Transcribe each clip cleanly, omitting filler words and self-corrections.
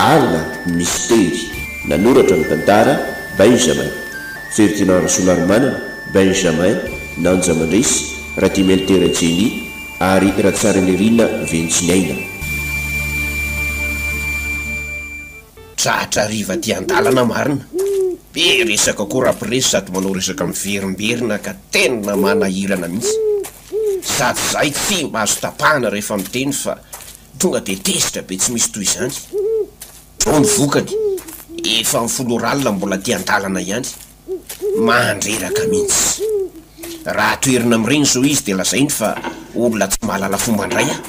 Ala Mistery. Nanoratra ny tantara, Benjamin. Ferdinand Rasolarimanana, Benjamin, Nanja Mandresy, Radimelitera Jenny ary Ratsaranirina Ventsiniaina. Tratra hariva aty an-dalana marina. Be resaka koa Rapiresy sady manao resaka miverimberina ka tena manahirana mihitsy. Sady zahay tsy mba azo tapahana rehefa miteny fa tonga dia tezitra be tsy misy toy izany. Zao ny vokany, efa ny folo ora alina mbola aty an-dalana ihany. Mandreraka mihitsy. Raha toherina amin'ireny izao izy dia lazainy fa olona tsy mahalala fomba indray aho.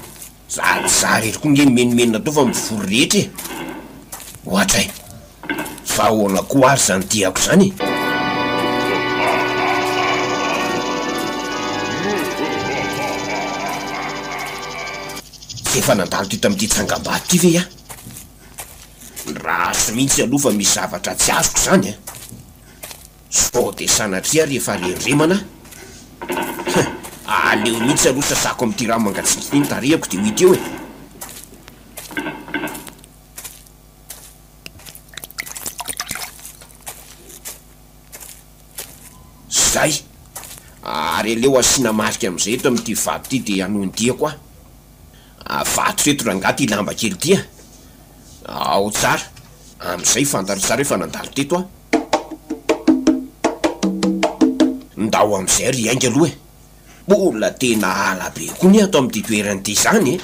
Sady za irery koa nge mimenomenona tao fa mivory rehetra e! Ohatray! Fa ahoana koa ary zany diako zany e? Tsy efa nandalo teto amin'ity tsangambato ity ve aho? Ratsy mihitsy aloha fa misy zavatra tsy azoko zany an! Sao dia sanatria ary efa rendremana? Huh! Aleo mihitsy aloha sasako amin'ity rano mangatsiaka ity ny tarehiko dia ho hita eo e! Zay! Ary aleo asiana marika amin'izay eto amin'ity vato ity dia hanohy ny diako aho. Vato eto rangahy ity lamba kely ity a! Ao tsara! Amin'izay fantatro tsara hoe fa nandalo teto aho. Ndao amin'izay ry Ainga aloha e! Mbola tena ala be koa ny ato amin'ity toerana ity izany e!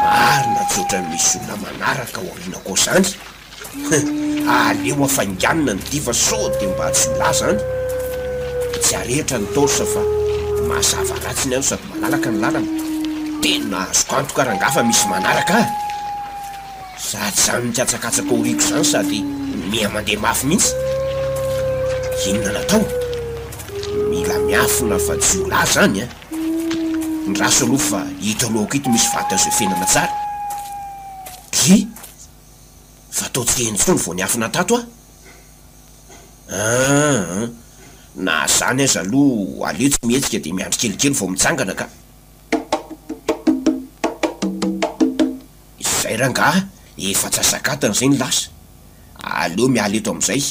Marina tsy ohatran'ny misy olona manaraka aoriana koa izany. Aleo hafainganina ny dia fa sao dia mba tsy milaza any. Tsy arehitra ny torche fa mazava ratsy ny andro sady malalaka ny lalana. Tena azoko antoka rangaha fa misy manaraka ahy. Sady izany mikatsakatsaka aoriako izany sady miha mandeha mafy mihitsy. Inona no atao? Mila miafina fa jiolahy izany an! Ndraso aloha fa ito alohako ito misy vato azo efenana tsara. Dry! Fa toa tsy heno intsony vao niafina tato aho. Aa! Na zany aza aloha aleo tsy mihetsika dia miandry kelikely vao mitsangana ka. Izay rangaha, efa antsasak'adiny izay no lasa. Aleo miala eto amin'izay.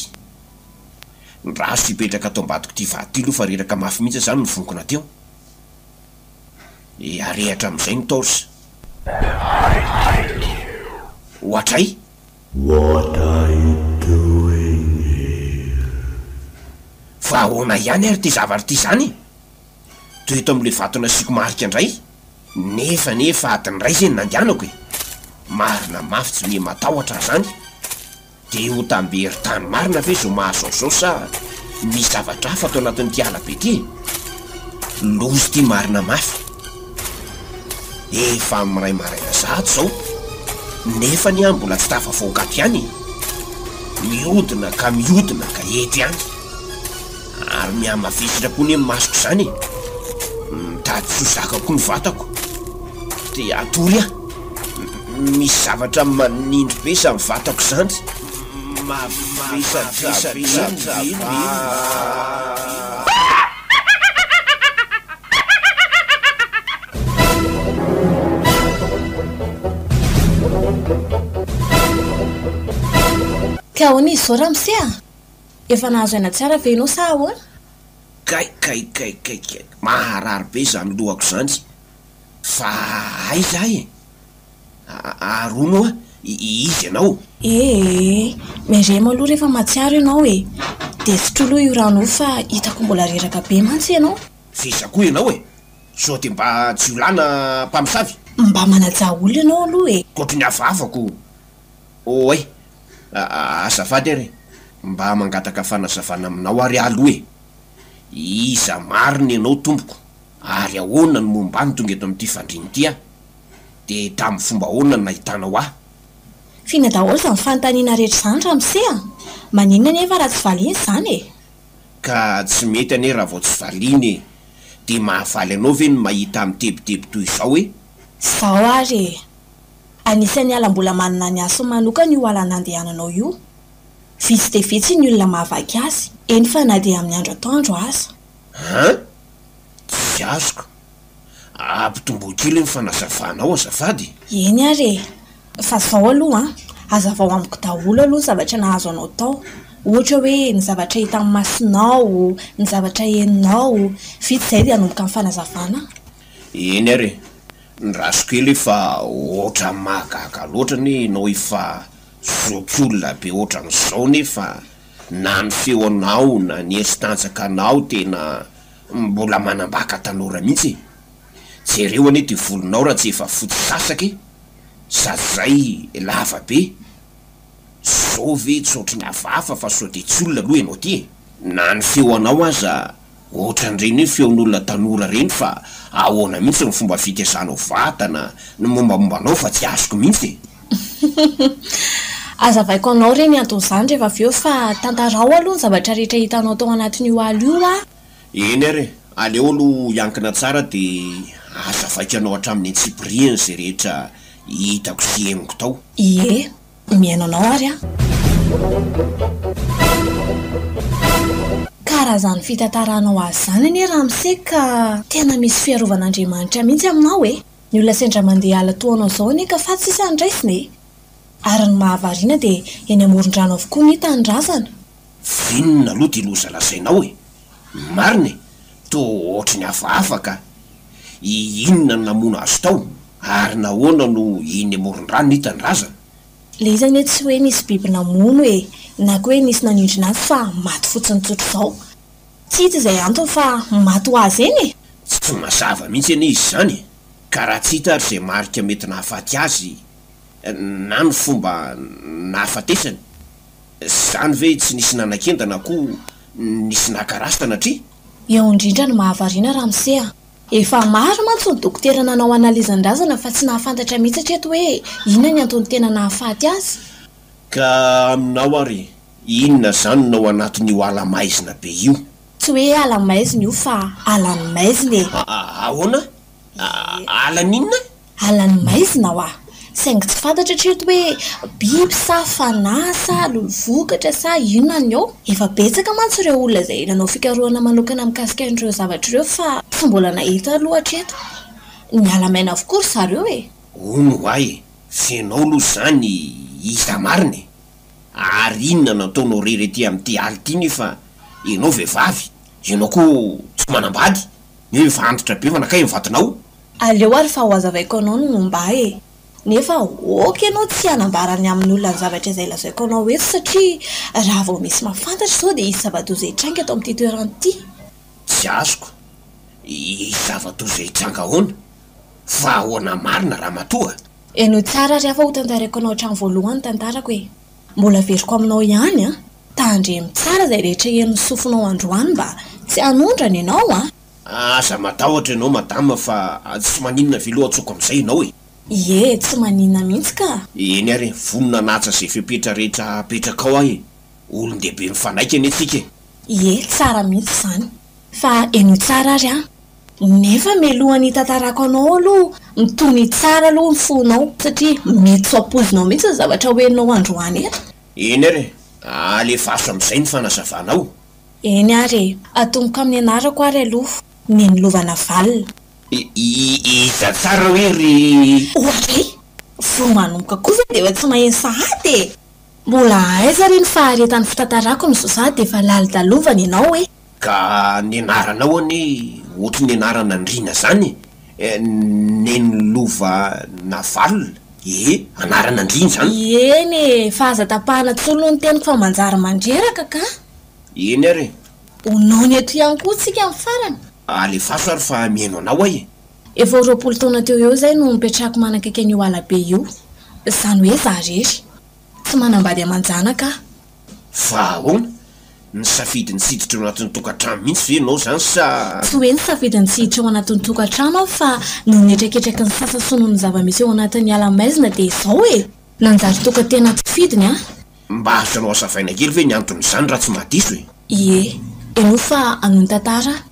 Ndraso hipetraka ato ambadik'ity vato ity aloha fa reraka mafy mihitsy aho izany nivonkona teo. Dia arehatra amin'izay ny torche. Ohatray! What are you doing here? Fa ahoana ihany ary ity zavatra ity izany e? Toa eto amin'ilay vato nasiako marika indray, nefa anie efa adiny iray izay no nandehanako e! Marina mafy tsy miha matahotra aho izany. Dia ho tamberin-tany marina ve izao mahazo ahy izao sa misy zavatra hafa ato anatin'ity ala be ity e? Loza ity marina mafy. Efa miray maraina sahady izao, nefa anie aho mbola tsy tafavoaka ato ihany e! Mihodina ka mihodina ka eto ihany. Ary mihamavesatra koa anie ny masoko izany e! Mitady tsy ho zaka koa ny vatako. Te hatory aho. Misy zavatra manindry be izany vatako izany. Mavesatra be ny Ka ahoana izy izao ramose a? Efa nahazo aina tsara ve ianao sa ahoana? Kay kay kay kay kay, maharary be izany lohako izany, fa aiza aho e? Ary hono hoa, iza ianao? Ee, miarema aloha rehefa mahatsiaro ianao e! Dia sotroy aloha io rano io fa hitako mbola reraka be mantsy ianao. F'iza koa ianao e? Sao dia mba jiolahy na mpamosavy? Mba manajà olona ianao aloha e! Ohatry ny hafahafa ko! Oay! Azafady ary e! Mba mangataka fanazavana aminao ary aho aloha e! Iza marina ianao tompoko ary ahoana no momba ahy no tonga eto amin'ity fandriana ity aho? Dia tamin'ny fomba ahoana no nahitanao ahy? F'inona daholo izany fanontaniana rehetra izany ramose a! Maninona anefa raha tsy valiana izany e? Ka tsy mety anie raha vao tsy valiana e! Dia mahafaly anao ve ny mahita ahy mitebiteby toy izao e? Izao ary e! Anisan'ny ala mbola manana ny hasiny manokana io ala nandehananao io. Vitsy dia vitsy ny olona mahavaky azy, eny fa na dia amin'ny andro atoandro aza. An? Tsy azoko. Ampitomboy kely ny fanazavanao azafady. Eny ary e! Fa zao aloha an, hazavao amiko daholo aloha ny zavatra nahazo anao tao. Ohatra hoe ny zavatra hitan'ny masonao, ny zavatra henonao. Vita izay dia hanomboka ny fanazavana. Eny ary e! Ny raso kely efa ohatran'ny mahagaga loatra anie ianao efa zokiolona be ohatran'izao nefa na ny feonao na ny herin-tanjaka anao tena mbola manambaka tanora mihitsy e! Jereo anie ty volonao raha tsy efa fotsy sasaka e! Sady zay lava be! Zao ve tsy ohatry ny hafahafa fa sao de tsy olona aloha ianao ty e! Na ny feonao aza ohatran'ireny hoe feon'olona tanora ireny fa ahoana mihitsy ny fomba fitezanao vatana, ny mombamomba anao fa tsy azoko mihitsy e! Azavaiko anao re ny anton'izany rehefa avy eo fa tantarao aloha ny zavatra rehetra hitanao tao anatin'io ala io a! Eny ary e! Aleo aloha hiankina tsara dia hazavaiko anao hatramin'ny antsipiriany izay rehetra hitako sy henoko tao. Ie, mihaino anao ary aho. Ka raha izany fitantaranao azy izany anie ramose ka tena misy fiarovan'Andriamanitra mihitsy aminao e! Ny olona sendra mandeha ala toa anao izao anie ka faty sisa ny raisina e! Ary ny mahavariana dia eny amoron-drano avokoa ny hita ny razana. F'inona aloha ty loza lazainao e? Marina e! Toa ohatry ny hafahafa ka! Inona no namono azy tao? Ary nahoana no eny amoron-drano no hita ny razana? Le izy anie tsy hoe nisy biby namono e! Na koa hoe nisy nanindrona azy fa maty fotsiny tsotr'izao. Tsy hita izay antony fa maty ho azy eny e! Tsy mazava mihitsy anie izy izany e! Ka raha tsy hita ary izay marika mety nahafaty azy na ny fomba nahafatesany, Zany ve tsy nisy nanakenda na koa nisy naka ra sanatria? Eo indrindra no mahavariana ramose a! Efa maro mantsy ny dokotera nanao analyse ny razana fa tsy nahafantatra mihitsy hatreto hoe inona ny antony tena nahafaty azy. Ka aminao ary inona zany no ao anatin'io ala maizina be io? Tsy hoe ala maizina io fa alan'ny maizina e! Ahoana? Alan'inona? Alan'ny maizina hoa! Saingy tsy fantatra hatreto hoe biby sa fanahy sa lolovokatra sa inona ny ao. Efa betsaka mantsy ireo olona izay nanao fikarohana manokana mikasika an'ireo zavatra ireo fa tsy mbola nahita aloha hatreto. Niala maina avokoa ry zareo e! Hono hoa e! F'enao aloha izany iza marina e? Ary inona no ataonao rery aty amin'ity ala ity nefa enao vehivavy? Enao koa tsy manambady? Ny hoe efa antitra be fa nankaiza ny vadinao? Aleo ary fa ho azavaiko anao ny momba ahy e! Nefa ok ianao tsy hanambara ny amin'ny olona ny zavatra izay lazaiko anao eto satria raha vao misy mahafantatra izao dia hisy zava-doza hitranga eto amin'ity toerana ity. Tsy azoko. Hisy zava-doza hitranga ahoana? Fa ahoana marina ramatoa? Henoy tsara ary aho fa ho tantaraiko anao hatramin'ny voalohany ny tantarako e! Mbola averiko aminao ihany an! Tandremo tsara izay rehetra henon'ny sofinao androany mba tsy hanondrana ianao an! Aza matahotra ianao madama fa tsy maninona ve aloha antsoiko amin'izay ianao e! Ie, tsy maninona mihitsy ka! Eny ary e, vonona hanaja izay fepetra rehetra apetrakao aho e! Olon-dehibe mifanaiky anie tsika e! Ie, tsara mihitsy izany. Fa henoy tsara ary an! Nefa mialohan'ny hitantarako anao aloha, mitonia tsara aloha ny fonao satria mety tsy ho ampoizinao mihitsy ny zavatra ho henonao androany eto. Eny ary e, alefaso amin'izay ny fanazavanao. Eny ary e! Atomboka amin'ny anarako ary aloha, Nenilovana Val. Iza tsara hoe ry. Oadray! Vao manomboka koa ve dia efa tsy maheno sahady e! Mbola aiza re ny faharetan'ny fitantarako no sady efa lalodalovana ianao e! Ka ny anaranao anie ohatry ny anaran'andriana zany e! Nenilova Navalona ee! Anaran'andriana zany. Eny e! Fa aza tapahana intsony aloha ny teniko fa manjary mandreraka ka! Eny ary e! Ho noana eto ihany koa tsika amin'ny farany. Alefaso ary fa mihaino anao aho e! Efa ho 20 taona teo eo izay no nipetrahako manakaiky an'io ala be io. Izany hoe izaho irery. Tsy manambady aman-janaka aho. Fa ahoana? Nisafidy ny tsy hiditra ao anatin'ny tokantrano mihitsy ve ianao izany sa. Tsy hoe nisafidy ny tsy hiditra ao anatin'ny tokantrano aho fa noho ny hetraketraky ny sasa sy noho ny zava-misy ao anatin'ny ala maizina dia izao e! Nanjary tokan-tena tsy fidiny aho. Mba azonao hazavaina kely ve ny anton'izany raha tsy mahadiso e? Ie, henoy fa hanohy ny tantara aho.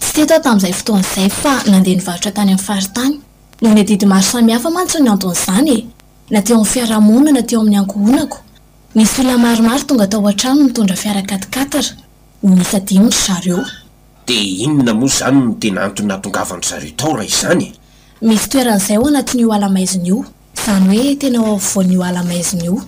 Tsy teto aho tamin'izay fotoana izay fa nandeha nivarotra tany amin'ny faritany. Noho ny adidy maro samihafa mantsy no anton'izany e! Na teo amin'ny fiarahamonina na teo amin'ny ankohonako. Nisy olona maromaro tonga tao an-trano nitondra fiara quatre-quatre. Niisa dimy ry zareo. Dia inona moa izany no tena antony nahatongavan-dry zareo tao raha izany e? Misy toerana izay ao anatin'io ala maizina io. Izany hoe tena ao afovoan'io ala maizina io.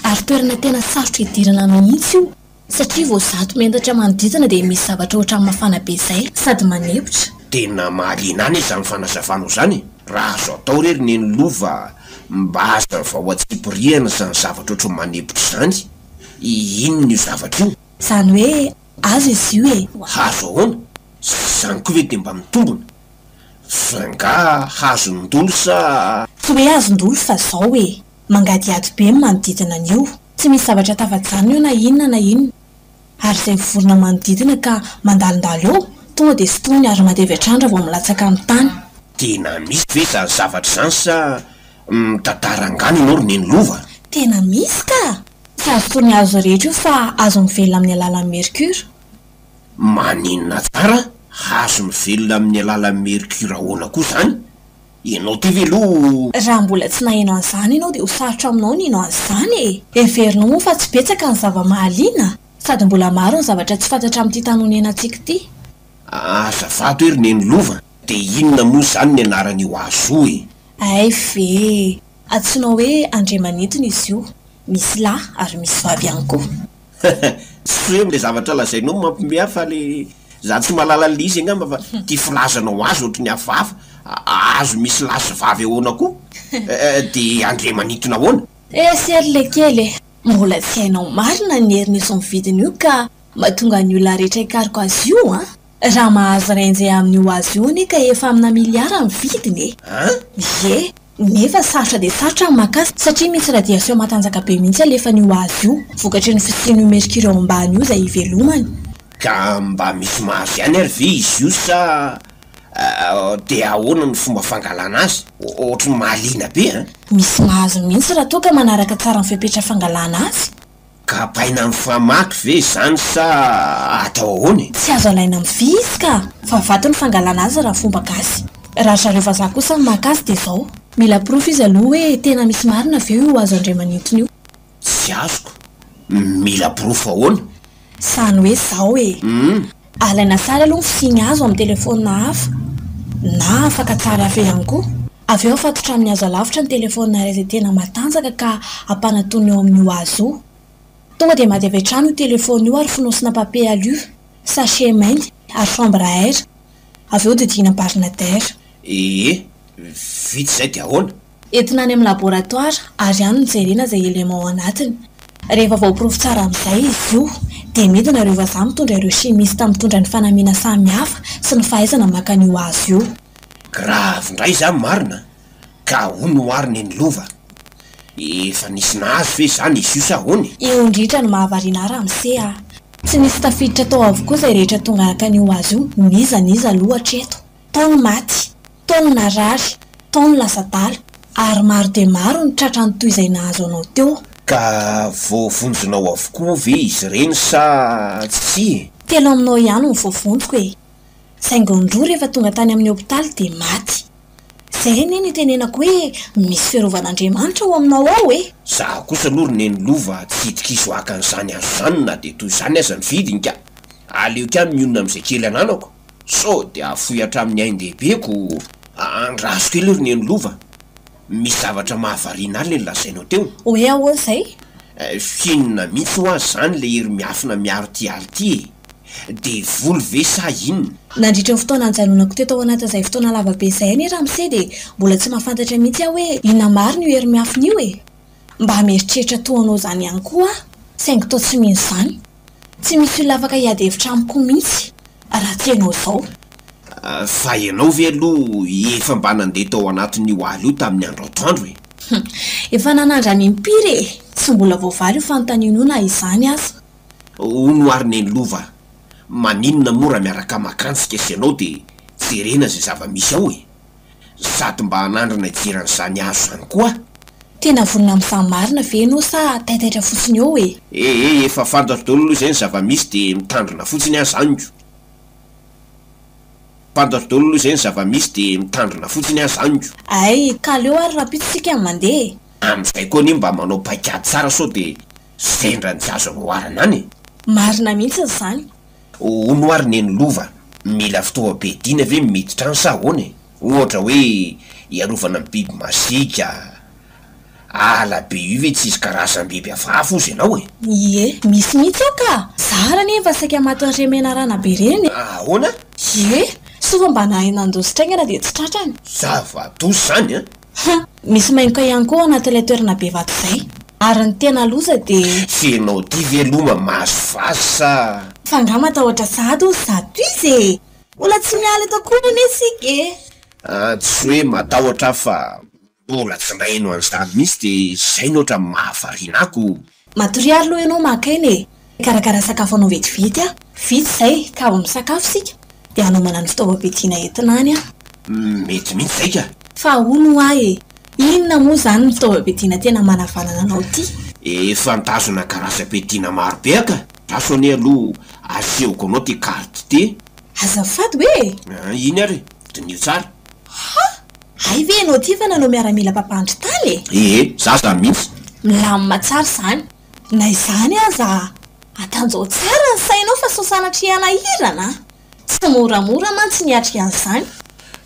Ary toerana tena sarotra idirana mihitsy io. Satria vao zato metatra manodidina dia misy zavatra ohatran'ny mafana be izay sady manempotra. Tena mahaliana ahy izany fanazavanao izany e! Raha azo atao re ry Neny Lova mba hazavao antsipiriany izany zavatra ohatran'ny manempotra izany. Inona io zavatra io? Izany hoe hazo izy io e! Hazo ahoana? Izany koa ve dia mba mitombina? Fa angaha hazon-dolo sa. Tsy hoe hazon-dolo fa izao e! Mangadihady be ny manodidina an'io. Tsy misy zavatra tafajanona eo na inona na inona. Ary izay vorona manodidina ka mandalondalo eo, tonga dia sintominy ary mandeha avy hatrany raha vao milatsaka amin'ny tany. Tena misy ve izany zavatra izany sa mitantara angano ianao ry Neny Lova? Tena misy ka! Tsy azo toy ny hazo rehetra io fa hazo mivelona amin'ny alalan'ny mercure. Maninona tsara? Hazo mivelona amin'ny alalan'ny mercure ahoana koa izany? Ianao ty ve aloha. Raha mbola tsy naheno an'izany ianao dia ho sarotra aminao ny hino an'izany e! Heverinao moa fa tsy betsaka ny zava-mahaliana? Sady mbola maro ny zavatra tsy fantatra amin'ity tany onenantsika ity. Azafady hoe ry Neny Lova, dia inona moa izany ny anaran'io hazo io e? Hay ve e! Antsoina hoe Andriamanintona izy io. Misy lahy ary misy vavy ihany koa. Tsy hoe le zavatra lazainao no mampime ahy fa le za tsy mahalala an'le izy angamba fa ty filazanao azy ohatry ny hafahafa, hazo misy lahy sy vavy ahoana koa? De andriamanintona ahoana? Esy ery le kely e! Mbola tsy hainao marina ny herin'io vidiny io ka mahatonga ny olona rehetra hikaroka azy io an! Raha mahazo rainjay amin'io hazo io anie ka efa amina miliara ny vidiny e! An? Ie! Nefa sarotra dia sarotra ny maka azy satria misy radiation matanjaka be mihitsy alefan'io hazo io, vokatry ny fisian'io mercure ao ambany io izay ivelomany. Ka mba misy mahazo ihany ary ve izy io sa dia ahoana ny fomba fangalana azy? Ohatry ny mahaliana be an! Misy mahazo mihitsy raha toa ka manaraka tsara ny fepetra fangalana azy. Kapaina amin'ny famaky ve izany sa atao ahoana e? Tsy azo alaina amin'ny vy izy ka! Fa vato ny fangalana azy raha fomba gasy. Raha ry zareo vazaha kosa no maka azy dia izao. Mila porofo izy aloha hoe tena misy marina ve io hazo andriamanintona io. Tsy azoko. Mila porofo ahoana? Izany hoe izao e! Alaina sary aloha ny fisian'ny hazo amin'ny telefaonina hafa, na fakan-tsary hafa ihany koa. Avy eo afatotra amin'ny hazo alavitra ny telefaonina iray izay tena matanjaka ka ampanantonina eo amin'io hazo io. Tonga dia maty avy hatrany io telefaonina io ary fonosina papier alu, sachet mainty ary chambre à air. Avy eo didiana barne d'air. Ee, vita izay dia ahoana? Entina any amin'ny laboratoara ary any no jerena izay élément ao anatiny. Rehefa voaporofo tsara amin'izay izy io dia midina ireo vazaha mitondra ireo chimiste mitondra ny fanamiana samihafa sy ny fahaizana maka an'io hazo io. Grave indray izany marina ka hono ho ary neny lova. Efa nisy nahazo ve izany izy io sa ahoana e? Io indrindra no mahavariana ahy ramose a! Tsy nisy tafiditra tao avokoa izay rehetra tonga haka an'io hazo io, n'iza n'iza aloha hatreto. Tao ny maty, tao ny narary, tao ny lasa adala, ary maro dia maro ny tratra ny toy izay nahazo anao teo. Ka voavonjinao avokoa ve izy ireny sa tsia e? Telo aminao ihany no voavonjiko e! Saingy ny roa rehefa tonga tany amin'ny hopitaly dia maty. Izay anie no itenenako hoe misy fiarovan'Andriamanitra ao aminao ao e! Izaho kosa aloha ry Neny Lova tsy hidi-kizo haka an'izany hazo izany na dia toy izany aza ny vidiny ka! Aleoko ihany mionona amin'izay kely ananako. Sao dia hafoy hatramin'ny ain-dehibeko? Andraso kely ry Neny Lova, misy zavatra mahavariana ahy ilay nolazainao teo. Hoe ahoana izay? F'inona mihitsy hoa izany ilay hery miafina miaro ity ala ity e? Devoly ve sa inona? Nandritra ny fotoana nijanonako teto ao anatin'izay fotoana lava be izay anie ramose dia mbola tsy mahafantatra mihitsy aho hoe inona marina io hery miafina io e! Mba mieritreritra toa anao izany ihany koa aho, saingy toa tsy mino izany. Tsy misy olona afaka hiady hevitra amiko mihitsy raha tsy ianao izao. Fa ianao ve aloha efa mba nandeha tao anatin'io ala io tamin'ny andro atoandro e? Efa nanandrana impiry e! Tsy mbola voavaly io fanontaniana io na izany aza. Hono ary Neny Lova, maninona moa raha miaraka makantsika sy ianao dia jerena izay zava-misy ao e? Sady mba hanandrana hijery an'izany hazo izany koa aho. Tena vonona amin'izany marina ve ianao sa taitaitra fotsiny eo e? Ee, efa fantatro daholo aloha izay ny zava-misy dia mitandrina fotsiny aho izany ko. Fantatro daholo aloha izay ny zava-misy dia mitandrina fotsiny aho izany ko. Hay, ka aleo ary rahampitso isika no mandeha e! Amin'izay koa anie mba manao paikady tsara sao dia. Sendra ny tsy azo anoharana any e! Marina mihitsy izany. Hono ary neny Lova, mila fitaovam-piadiana ve miditra any sa ahoana e? Ohatra hoe hiarovana ny biby masiaka, ala be io ve tsisy karazam-biby hafahafa ozy ianao e? Ie, misy mihitsy ao ka! Zara anie efa saika matin'ireny menarana be ireny e! Ahoana? Ie, soa fa mba nahay nandositra haingana dia tsy tratrany. Zava-doza izany an! Ha! Misy maingoka ihany koa ao anatin'ilay toerana be vato izay. Ary ny tena loza dia. F'enao ty ve aloha mamazo vazy sa. Fa angaha matahotra sahady hozy zato izy e! Mbola tsy miala eto akory anie isika e! Ah, tsy hoe matahotra aho fa mbola tsy naheno an'izany mihitsy dia izay no ohatran'ny mahavariana ahy ko. Matoria ary aloha ianao maka aina e! Hikarakara sakafo anao vetivety aho. Vita izay ka avy misakafo isika dia hanomana ny fitaovam-piadiana entina any aho. Mety mihitsy izay ka! Fa hono hoa e! Inona moa izany ny fitaovam-piadiana tena manavanana anao ity? Efa nitazona karazam-piadiana maro be aho ka! Andraso anie aloha asehoko anao ity carte ity. Azafady hoe e! Iny ary e! Diniho tsara. Ha! Hay ve ianao ity efa nanao miaramila mpampandry tany e? Ee, za zany mihitsy. Milamina tsara izany. Na izany aza, atanjao tsara ny sainao fa sao sanatria hanahirana a! Tsy moramora mantsy ny hiatrika an'izany.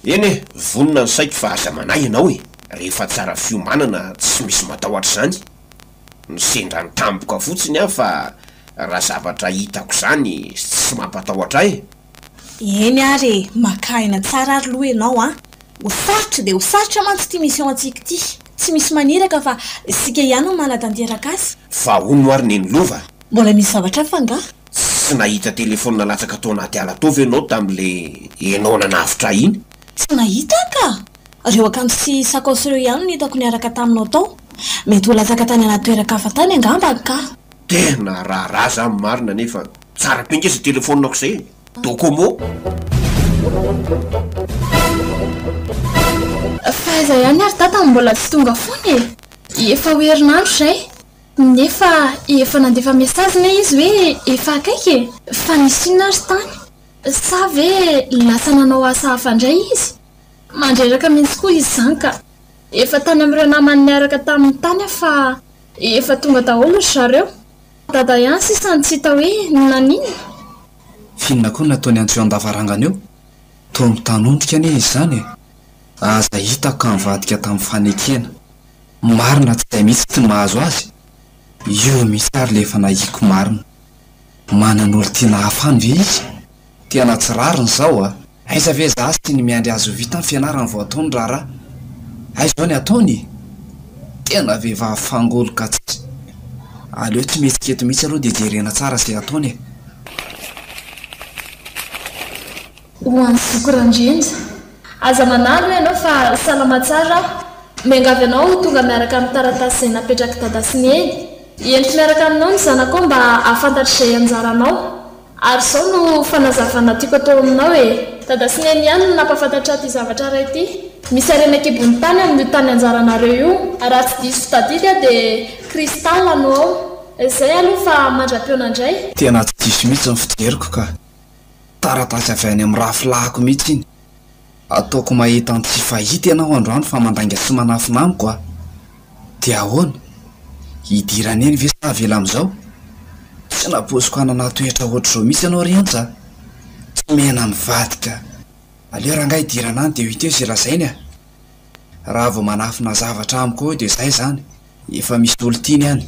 Eny e, vonona ny saiko fa aza manahy ianao e! Rehefa tsara fiomanana tsy misy matahotra izany. Sendra ny tampoka fotsiny aho fa raha zavatra hitako izany tsy mampatahotra ahy e! Eny ary e, maka aina tsara ary loha ianao an! Ho sarotra dia ho sarotra mantsy ity mission antsika ity. Tsy misy maniraka fa isika ihany no manatanteraka azy. Fa hono ary neny lova? Mbola misy zavatra hafa angaha? Tsy nahita telefaonina latsaka tao anaty ala tao ve ianao tamin'ilay ianao nanavotra ahy iny? Tsy nahita aho ka! Ireo akanjo sy sakaosy ireo ihany no hitako niaraka taminao tao. Mety ho latsaka tany anaty toeran-kafa tany angamba ka! Tena raharaha zany marina nefa tsara be nge zay telephone-ko zay e! Docomo. Fa aiza ihany ary dada no mbola tsy tonga foana e? Efa ho herinandro izay, nefa efa nandefa message anie izy hoe efa akaiky e! Fa nisy inona ary tany? Sa ve lasa nanao asa hafa indray izy? Mandreraka mihitsy koa izy izany ka! Efa tany amin'ireo namany niaraka taminy tany aho fa efa tonga daholo ry zareo. Dada ihany sisa no tsy hita hoe naninona. F'inona koa no nataony antso eo an-davarangana eo? Toa mitanondrika anie izy izany e! Aza hitako ka nivadika tamin'ny fanekena. Marina tsy izay mihitsy ty mahazo azy? Io mihitsy ary le efa nahiako marina. Manan'olon-tiana hafa any ve izy? Tena tsy rariny izao a! Aiza ve za sy ny miandry azy ho vita ny fianarany vao atao ny raharaha? Aiza zao ny ataony e? Tena vehivavy fangoloka tsy. Aleo tsy mihetsika eto mihitsy aloha dia jerena tsara izay ataony e! Ho an'i zoky Randrienja. Aza manahy aloha ianao fa salama tsara aho. Miangavy anao ho tonga miaraka amin'ny taratasy izay napetrak'i Dada sy Neny. Ento miaraka aminao ny zanakao mba hahafantatra izay anjaranao. Ary izao no fanazavana tiako atao aminao e! Dada sy Neny ihany no nampahafantatra ahy ity zavatra iray ity. Misy harena an-kibon'ny tany amin'io tany anjaranareo io. Raha tsy diso tadidy aho dia cristal no ao. Izay aloha fa mandra-pihaona indray. Tena tsy diso mihitsy ny fijeriko ka. Taratasy avy any amin'ny rafilahiko mihitsy iny. Ataoko mahita ny tsy fahita ianao androany fa mandainga sy manafina amiko a! Dia ahoana? Hidirana eny ve sa avela amin'izao? Tsy nampoiziko hanana toetra ohatr'izao mihitsy ianao ry Antsa a! Tsy mena mivadika. Aleo rangahy hidirana any dia ho hita eo izay lazainy a! Raha vao manafina zavatra amiko eo dia izay izany, efa misy olon-tiany any.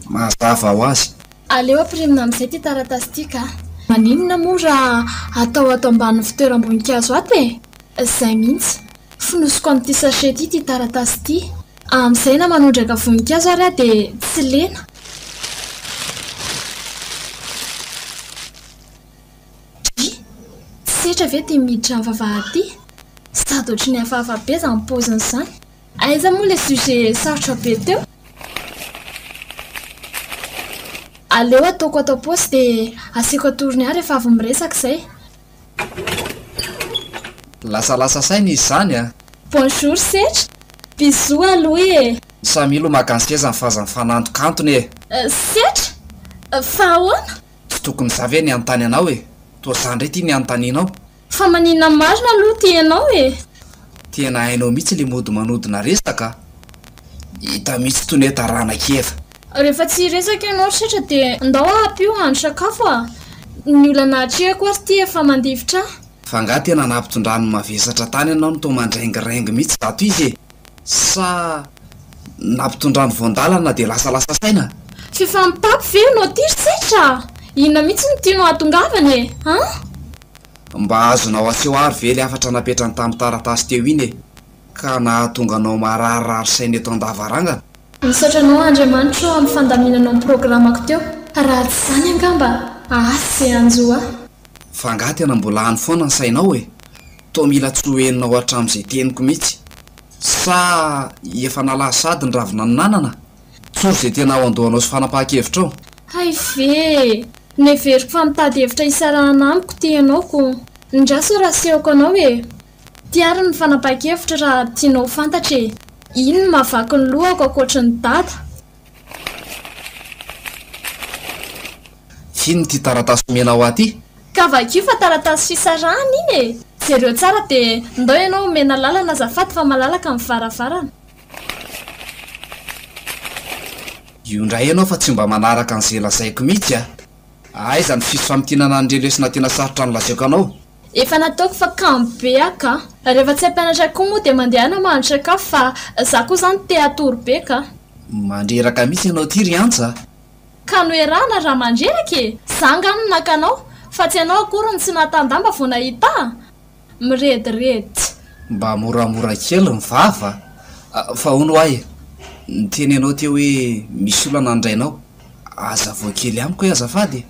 Mazava ho azy. Aleo ampirimina amin'izay ity taratasy ity ka. Maninona moa raha atao ato ambanin'ny fitoeram-boninkazo ato e? Izay mihitsy. Fonosiko amin'ity sachet ity ity taratasy ity. Amin'izay na manondraka voninkazo ary aho dia tsy lena. Dry! Tsy setra ve ity miditra amin'ny vavahady ity? Sady ohatry ny hafahafa be izany paoziny izany. Aiza moa le sujet sarotra be teo? Aleo ataoko ato am-paosy dia asiako atorony ahy rehefa avy miresaka izay. Lasalasa saina izy izany a! Bonjour Setra! Bisous aloha e! Samia lo maka ny sezany fa aza mifanantokantona e! Setra! Fa ahoana? Tsy tokony za ve ny hanontany anao e! Toa za ndray ty ny hanontanianao? Fa maninona marina aloha ty ianao e? Tena hainao mihitsy le mody manodina resaka a! Hita mihitsy tony hoe taranak'i Eva. Rehefa tsy hiresaka ianao ry Setra dia ndao aho ampio hahandro sakafo a! Ny olana atrehako ary ity efa mandifitra ahy. Fa angaha tena nampitondrany mavesatra tany ianao no toa mandraingiraingy mihitsy zato izy e? Sa nampitondrany voan-dalana dia lasalasa saina? F'efa mitapy ve ianao ity ry Setra a? Inona mihitsy no tianao hahatongavana e? An? Mba azonao aseho ary ve ilay hafatra napetrany tamin'ny taratasy teo iny e? Ka nahatonga anao mararirary saina eto an-davarangana? Misaotra anao Andriamanitra ô amin'ny fandaminanao ny programako teo, raha tsy izany angamba asa izay hanjo ahy. Fa angaha tena mbola any foana ny sainao e? Toa mila tsy ho henonao hatramin'izay teniko mihitsy. Sa efa nalaza sahady ny ravina ninanana? Tsory izay tena ao an-dohanao sy fanapahan-kevitrao. Hay ve e! Neveriko fa mitady hevitra hisarahana amiko ity ianao ko. Ndraso raha asehoko anao e! Ty ary ny fanapahan-kevitra raha tianao ho fantatra e! Iny no mahavaky ny lohako ankoatry ny dada. F'inona ity taratasy omenao ahy ity? Ka vakio fa taratasy fisarahana iny e! Jereo tsara dia ndao ianao omena lalana azafady fa malalaka ny varavarana. Io indray ianao fa tsy mba manaraka an'izay lazaiko mihitsy a! Aiza ny fifamintinana an'ireo lesona tena sarotra nolazaiko anao? Efa nataoko fa kamo be aho ka. Rehefa tsy hampianatra koa moa dia mandehana mahandro sakafo fa za koa zany te hatory be ka. Mandreraka mihitsy ianao ity ry Antsa a! Ka noerahana raha mandreraka e! Za nga no naka anao fa tsy ianao akory no tsy nahatan-damba vao nahita ahy! Mirediredy. Mba moramora kely ny vava a! Fa hono ho'a e! Niteny ianao teo hoe misy olana ny rainao. Azavao kely amiko hoe azafady e!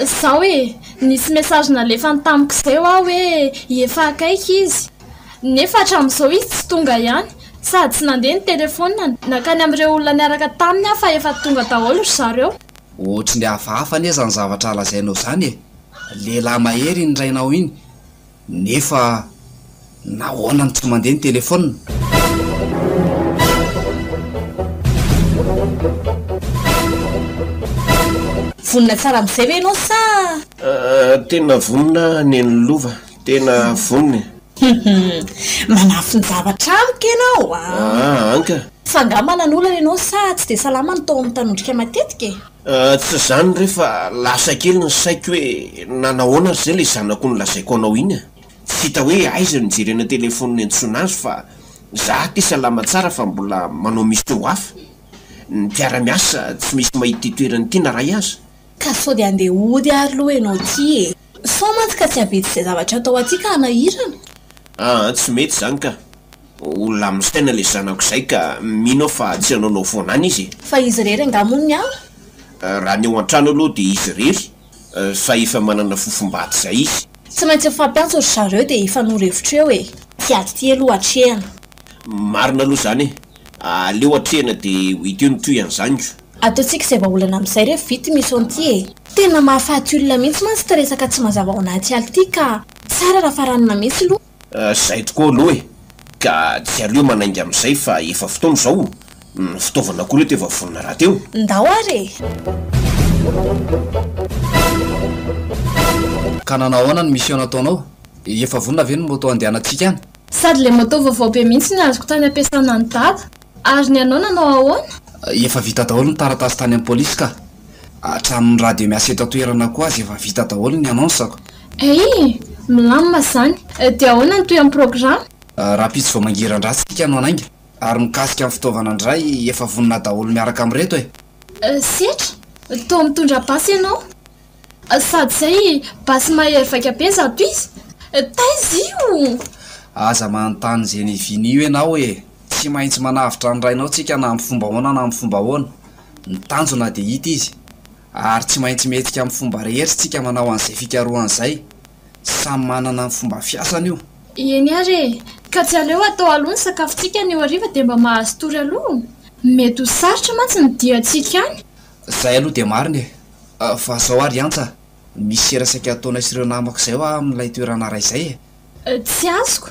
Zao e! Nisy message nalefany tamiko izay hoa hoe efa akaiky izy. Nefa hatramin'izao izy tsy tonga ihany. Sady tsy nandeha ny telephone-ny. Nankany amin'ireo olona niaraka taminy aho fa efa tonga daholo ry zareo. Ohatry ny hafahafa anie izany zavatra lazainao izany e! Lehilahy mahery iny rainao iny. Nefa nahoana no tsy mandeha ny telephone? Vonona tsara amin'izay ve ianao sa? Tena vonona Neny Lova, tena vonona e. Manafin-javatra amiko ianao a! Aa anka. Fa angaha manan'olana ianao sa tsy dia salama ny tao amin'ny tanondrika matetika e? Tsy izany re fa lasa kely ny saiko hoe nanahoana ry zay ilay zanako nolazaiko anao iny a! Tsy hita hoe aiza no jerena telephone niantsoana azy fa za aty salama tsara fa mbola manao mission hafa. Ny mpiara-miasa tsy misy mahita ity toerana ity na ray aza. Ka sao dia handeha hody ary aloha ianao ity e! Sao mantsy ka tsy hahavita izay zavatra atao aty ka hanahirana. Aa tsy mety izany ka! Olona misaina ilay zanako izay ka mino aho fa tsy hanaonao foana any izy e! Fa izy irery angaha moa ny ao? Raha ny ao an-trano aloha dia izy irery fa efa manana fofombady izay izy. Tsy maintsy mifampiantso ry zareo dia hifanoro hevitra eo e! Ty ady ty aloha atrehana. Marina aloha izany e! Aleo atrehana dia ho hita eo ny tohian'izany ko! Ataontsika izay vahaolana amin'izay re vita ity mission ity e! Tena mahafaty olona mihitsy mantsy ity resaka tsy mazava ao anaty ala ity ka tsara raha faranana mihitsy aloha. Zay tokoa aloha e! Ka tsy aleo manainga amin'izay fa efa fotoana izao, ny fitaovana koa reto efa vonona rahateo. Ndao ary e! Ka nanao ahoana ny mission nataonao? Efa vonona ve ny moto andehanantsika any? Sady le moto vaovao be mihitsy ny azoko tany am-piasana an'i Dada. Ary ny anao nanao ahoana? Efa vita daholo ny taratasy tany amin'ny polisy ka. Hatramin'ny radio miasa eto an-toerana koa aza efa vita daholo ny annonce-ko. Hey! Milamina izany. Dia ahoana ny tohin'ny programa? Rahampitso vao mangiran-dratsy isika no hanainga. Ary mikasika ny fitaovana indray, efa vonona daholo miaraka amin'ireto e! Setra, toa mitondra basy ianao. Sady izay basy mahery vaika be izato izy. Taiza io? Aza manontany izay niviany io ianao e! Tsy maintsy manavotra ny rainao tsika na amin'ny fomba ahoana na amin'ny fomba ahoana. Ny tanjona dia hita izy. Ary tsy maintsy mihetsika amin'ny fomba rehetra tsika manao an'izay fikarohana izay. Samy manana ny fomba fiasany io. Eny ary e! Ka tsy aleo atao aloha ny sakafontsika anio hariva dia mba mahazo tory aloha? Mety ho sarotra mantsy ny diantsika any. Izay aloha dia marina e! Fa zao ary Antsa a! Misy sera saika hataonay sy ireo namako izay hoa amin'ilay toerana iray izay e! Tsy azoko.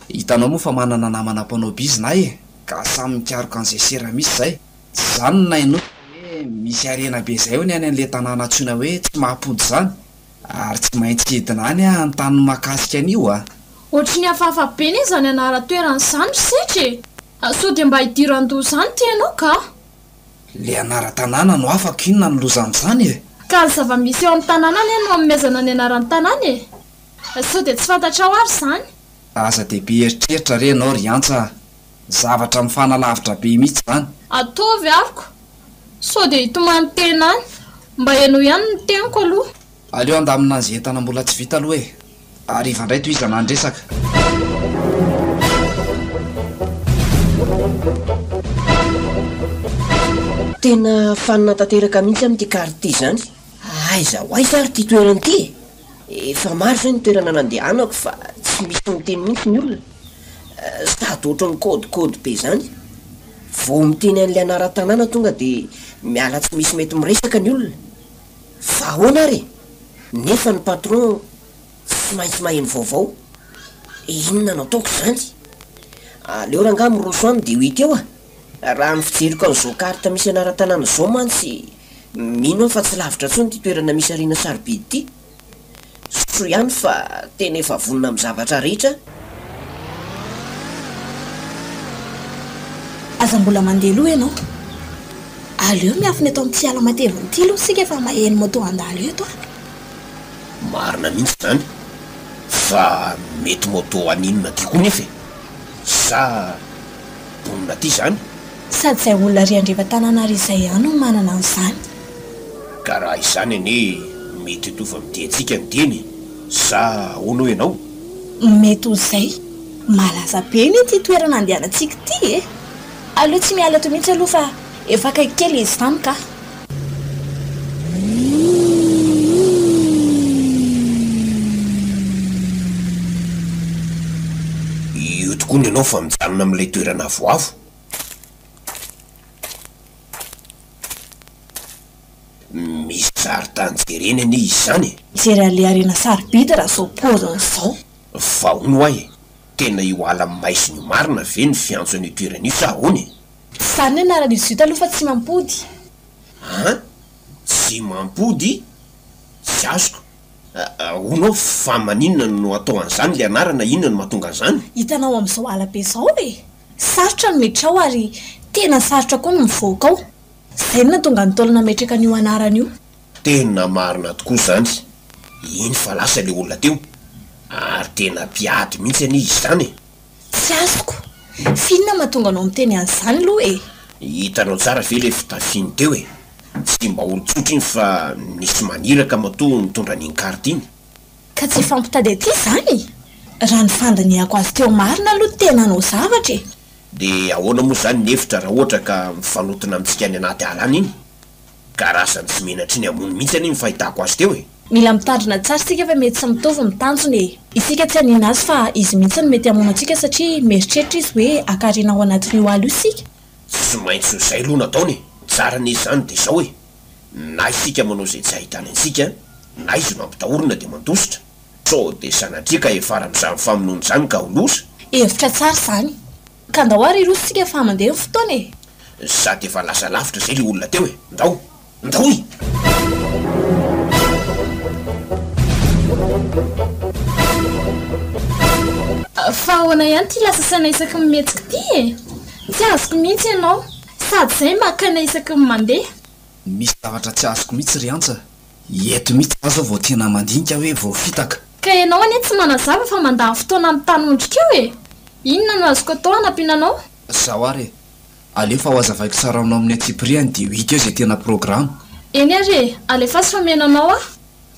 Hitanao moa fa manana namana mpanao bizina aho e! Ka samy mikaroka an'izay sera misy izay. Tsy izany no nahenoako fa hoe misy harena be izay hono any an'ilay tanàna antsoina hoe tsy mahapody izany. Ary tsy maintsy hidina any aho hanontany ny mahakasika an'io a! Ohatry ny hafahafa be anie izany anaran-toerana izany ry Setra e! Sao dia mba hidiran-doza any ity ianao ka! Le anaran-tanàna no afako inona no loza amin'izany e? Ka ny zava-misy eo amin'ny tanàna anie no anomezana ny anaran'ny tanàna e! Sao dia tsy fantatrao ary izany? Aza dia be eritreritra re ianao ry Antsa a! Zavatra mifanalavitra be mihitsy izany. Ataovy aroko! Sao dia hitomany tena any. Mba henoy ihany ny teniko aloha. Aleo handamina an'izay entana mbola tsy vita aloha e! Hariva indray tohizana ny resaka. Tena fanina tanteraka mihitsy amin'ity carte ity izany. Aiza ho aiza ary ity toerana ity e? Efa maro izay ny toerana nandehanako fa tsy misy miteny mihitsy ny olona. Sady ohatran'ny code code be izany. Vao miteny an'ilay anaran-tanàna tonga dia miala tsy misy mety miresaka ny olona. Fa ahoana ary e? Nefa ny patron tsy maintsy maheno vaovao. Inona no ataoko izany? Aleo rangahy miroso any dia ho hita eo a! Raha ny fijeriko an'izao carte misy anaran-tanàna izao mantsy, mino aho fa tsy lavitra intsony ity toerana misy harena sarobidy ity. Soa ihany fa tena efa vonona amin'ny zavatra rehetra aho. Aza mbola mandeha aloha ianao. Aleo miafina eto amin'ity ala matevina ity aloha isika fa maheno moto handalo eto aho. Marina mihitsy izany. Fa mety moto haninona aty koa nefa e? Sa mponina aty izany? Sady izay olona ary andrevan-tanàna ary izay ihany no manana an'izany. Ka raha izany anie mety hitovy amin'ny diantsika ny diany e! Sa ahoana hoy ianao? Mety ho izay. Malaza be anie ity toerana andehanantsika ity e! Aleo tsy miala eto mihitsy aloha fa efa akaiky kely izy izany kah! Io tokoa ny anao fa mijanona amin'ilay toerana avoavo. Misy sarintany jerena anie izy izany e! Mijery an'ilay harena sarobidy raha izao paoziny izao. Fa hono hoa e, tena io ala maizina io marina ve ny fiantso an'io toerana io sa ahoana e? Tsy izany ny anaran'izy io taloha fa Tsimampody. An? Tsimampody? Tsy azoko. Hono aho fa maninona no atao an'izany ilay anarana, inona no mahatonga an'izany? Hitanao amin'izao ala be izao e! Sarotra ny miditra ao ary tena sarotra koa ny mivoaka ao. Izay no nahatonga ny Ntaolo nametraka an'io anarana io. Tena marina tokoa izany. Iny fa lasa ilay olona teo. Ary tena mpiady mihitsy anie izy izany e! Tsy azoko. F'inona mahatonga anao miteny an'izany aloha e? Hitanao tsara ve ilay fitafiany teo e? Tsy mba olon-tsotra iny fa nisy maniraka matoa nitondra an'iny carte iny. Ka tsy hifampitady aty izany? Raha ny fandinihako azy teo marina aloha tena hanao zavatra e! Dia ahoana moa izany ny hevitra raha ohatra ka mifanotona amintsika any anaty ala any iny? Karazany tsy menatry ny hamono mihitsy anie ny fahitako azy teo e! Mila mitandrina tsara isika fa mety tsy mitovy ny tanjona e! Isika tsy hanina azy fa izy mihitsy no mety hamono antsika satria mieritreritra izy hoe hakarina ao anatin'io ala io isika. Tsy maintsy ho izay aloha no ataony e! Tsara anie izany dia izao e! Na isika manao izay tsy ahitany antsika, na izy no ampitahorina dia mandositra. Sao dia sanatria ka hiafara amin'izany famonoana izany ka ho loza? Hevitra tsara izany. Ka ndao ary hiroso tsika fa mandeha ny fotoana e! Sady efa lasa lavitra izay le olona teo e! Ndao! Ndao e! Fa ahoana ihany ity lasa saina isaky ny mihetsika ity e? Tsy azoko mihitsy ianao. Sady izay maka aina isaky ny mandeha. Misy zavatra tsy azoko mihitsy ry Antsa. Eto mihitsy za zao vao tena mandinika hoe voafitaka. Ka ianao anie tsy manazava fa mandany fotoana amin'ny tany ondrika eo e! Inona no azoko atao hanampiana anao? Zao ary e! Aleo fa ho azavaiko tsara aminao amin'ny antsipiriany dia ho hita eo izay tena programa. Eny ary e! Alefaso fa mihaino anao aho.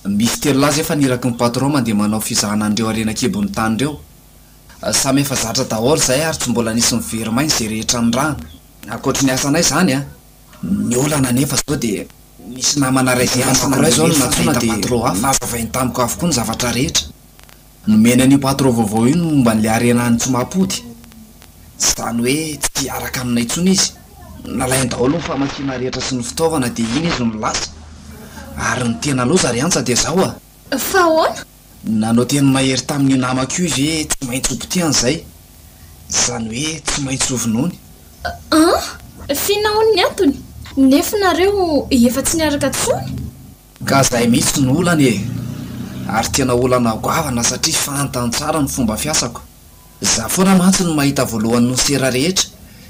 Misy telolahy zay fa niraky ny patron mandeha manao fizahana an'ireo harena an-kibon'ny tany ireo. Samy efa zatra daholo izahay ary tsy mbola nisy niveri-maina izay rehetra nirahana. Ankoatry ny asanay izany an! Ny olana anefa izao dia nisy namana iray izay anankiray izao no nantsoina dia nazavainy tamiko avokoa ny zavatra rehetra. Nomeny an'io patron vaovao io ny momba an'ilay harena any Tsimahampody. Izany hoe tsy hiaraka aminay intsony izy. Nalainy daholo ny famakiana rehetra sy ny fitaovana dia iny izy no lasa. Ary ny tena loza ry Antsa dia izao a! Fa ahoana? Nanao teny mahery tamin'io namako io izy hoe tsy maintsy ho potehany izay. Izany hoe tsy maintsy ho vonoiny. An! F'inona hono ny antony? Nefa nareo efa tsy niaraka intsony? Ka zay mihitsy no olana e! Ary tena olana goavana satria fantany tsara ny fomba fiasako. Za foana mantsy no mahita voalohany ny sera rehetra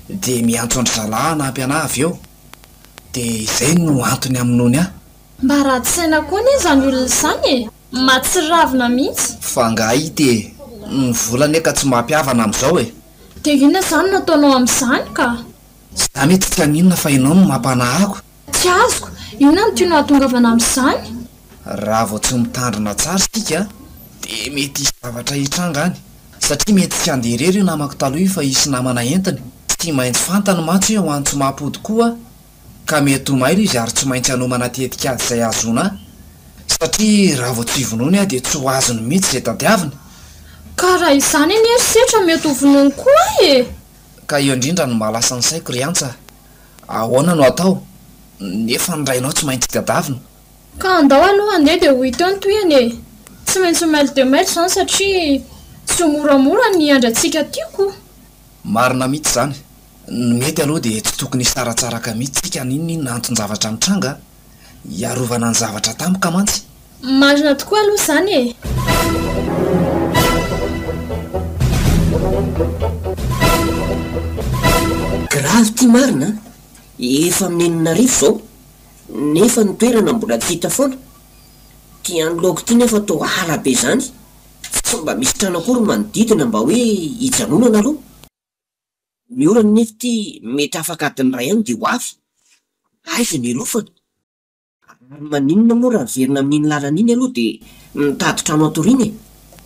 dia miantso an-dry zalahy hanampy anah avy eo. Dia izay no antony hamonoany ahy. Mba ratsy saina koa anie izany olona izany e! Mahatsiravina mihitsy. Fa angaha ity e! Ny vola anie ka tsy mampihavana amin'izao e! Dia inona izany no ataonao amin'izany ka? Za mety tsy haninona fa ianao no mampanahako. Tsy azoko, inona no tianao hahatongavana amin'izany? Raha vao tsy mitandrina tsara isika dia mety hisy zavatra hitranga any. Satria mety tsy handeha irery io namako taloha io fa hisy namana entiny. Tsy maintsy fantany mantsy hoe ho any Tsimapody koa aho. Ka mety ho mailo izy ary tsy maintsy hanomana tetikady izay hahazoana ahy. Satria raha vao tsy vonoiny aho dia tsy ho azony mihitsy izay tadiaviny. Ka raha izany anie ry Setra mety ho vonoiny koa aho e! Ka eo indrindra no mahalasa ny saiko ry Antsa a! Ahoana no atao? Nefa ny rainao tsy maintsy tadiavina. Ka andao aloha handeha dia ho hita eo ny tohiny e! Tsy maintsy ho mailo dia mailo izany satria tsy ho moramora ny hiandry antsika aty ko! Marina mihitsy izany. Ny mety aloha dia tsy tokony hisaratsaraka mihitsy tsika n'inon'inona anton-javatra mitranga a! Hiarovana ny zavatra tampoka mantsy. Marina tokoa aloha izany e! Grave ty marina an! Efa amin'ny 6000 izao, nefa ny toerana mbola tsy hita foana. Ty anoloako ty nefa toa ala be izany, tsy mba misy trano akory manodidina mba hoe hijanonana aloha. Ny orana anefa ity mety afaka adiny iray any dia ho avy. Aiza ny hialofana? Ary maninona moa raha miverina amin'iny lalana iny aloha dia mitady trano hatoriana e?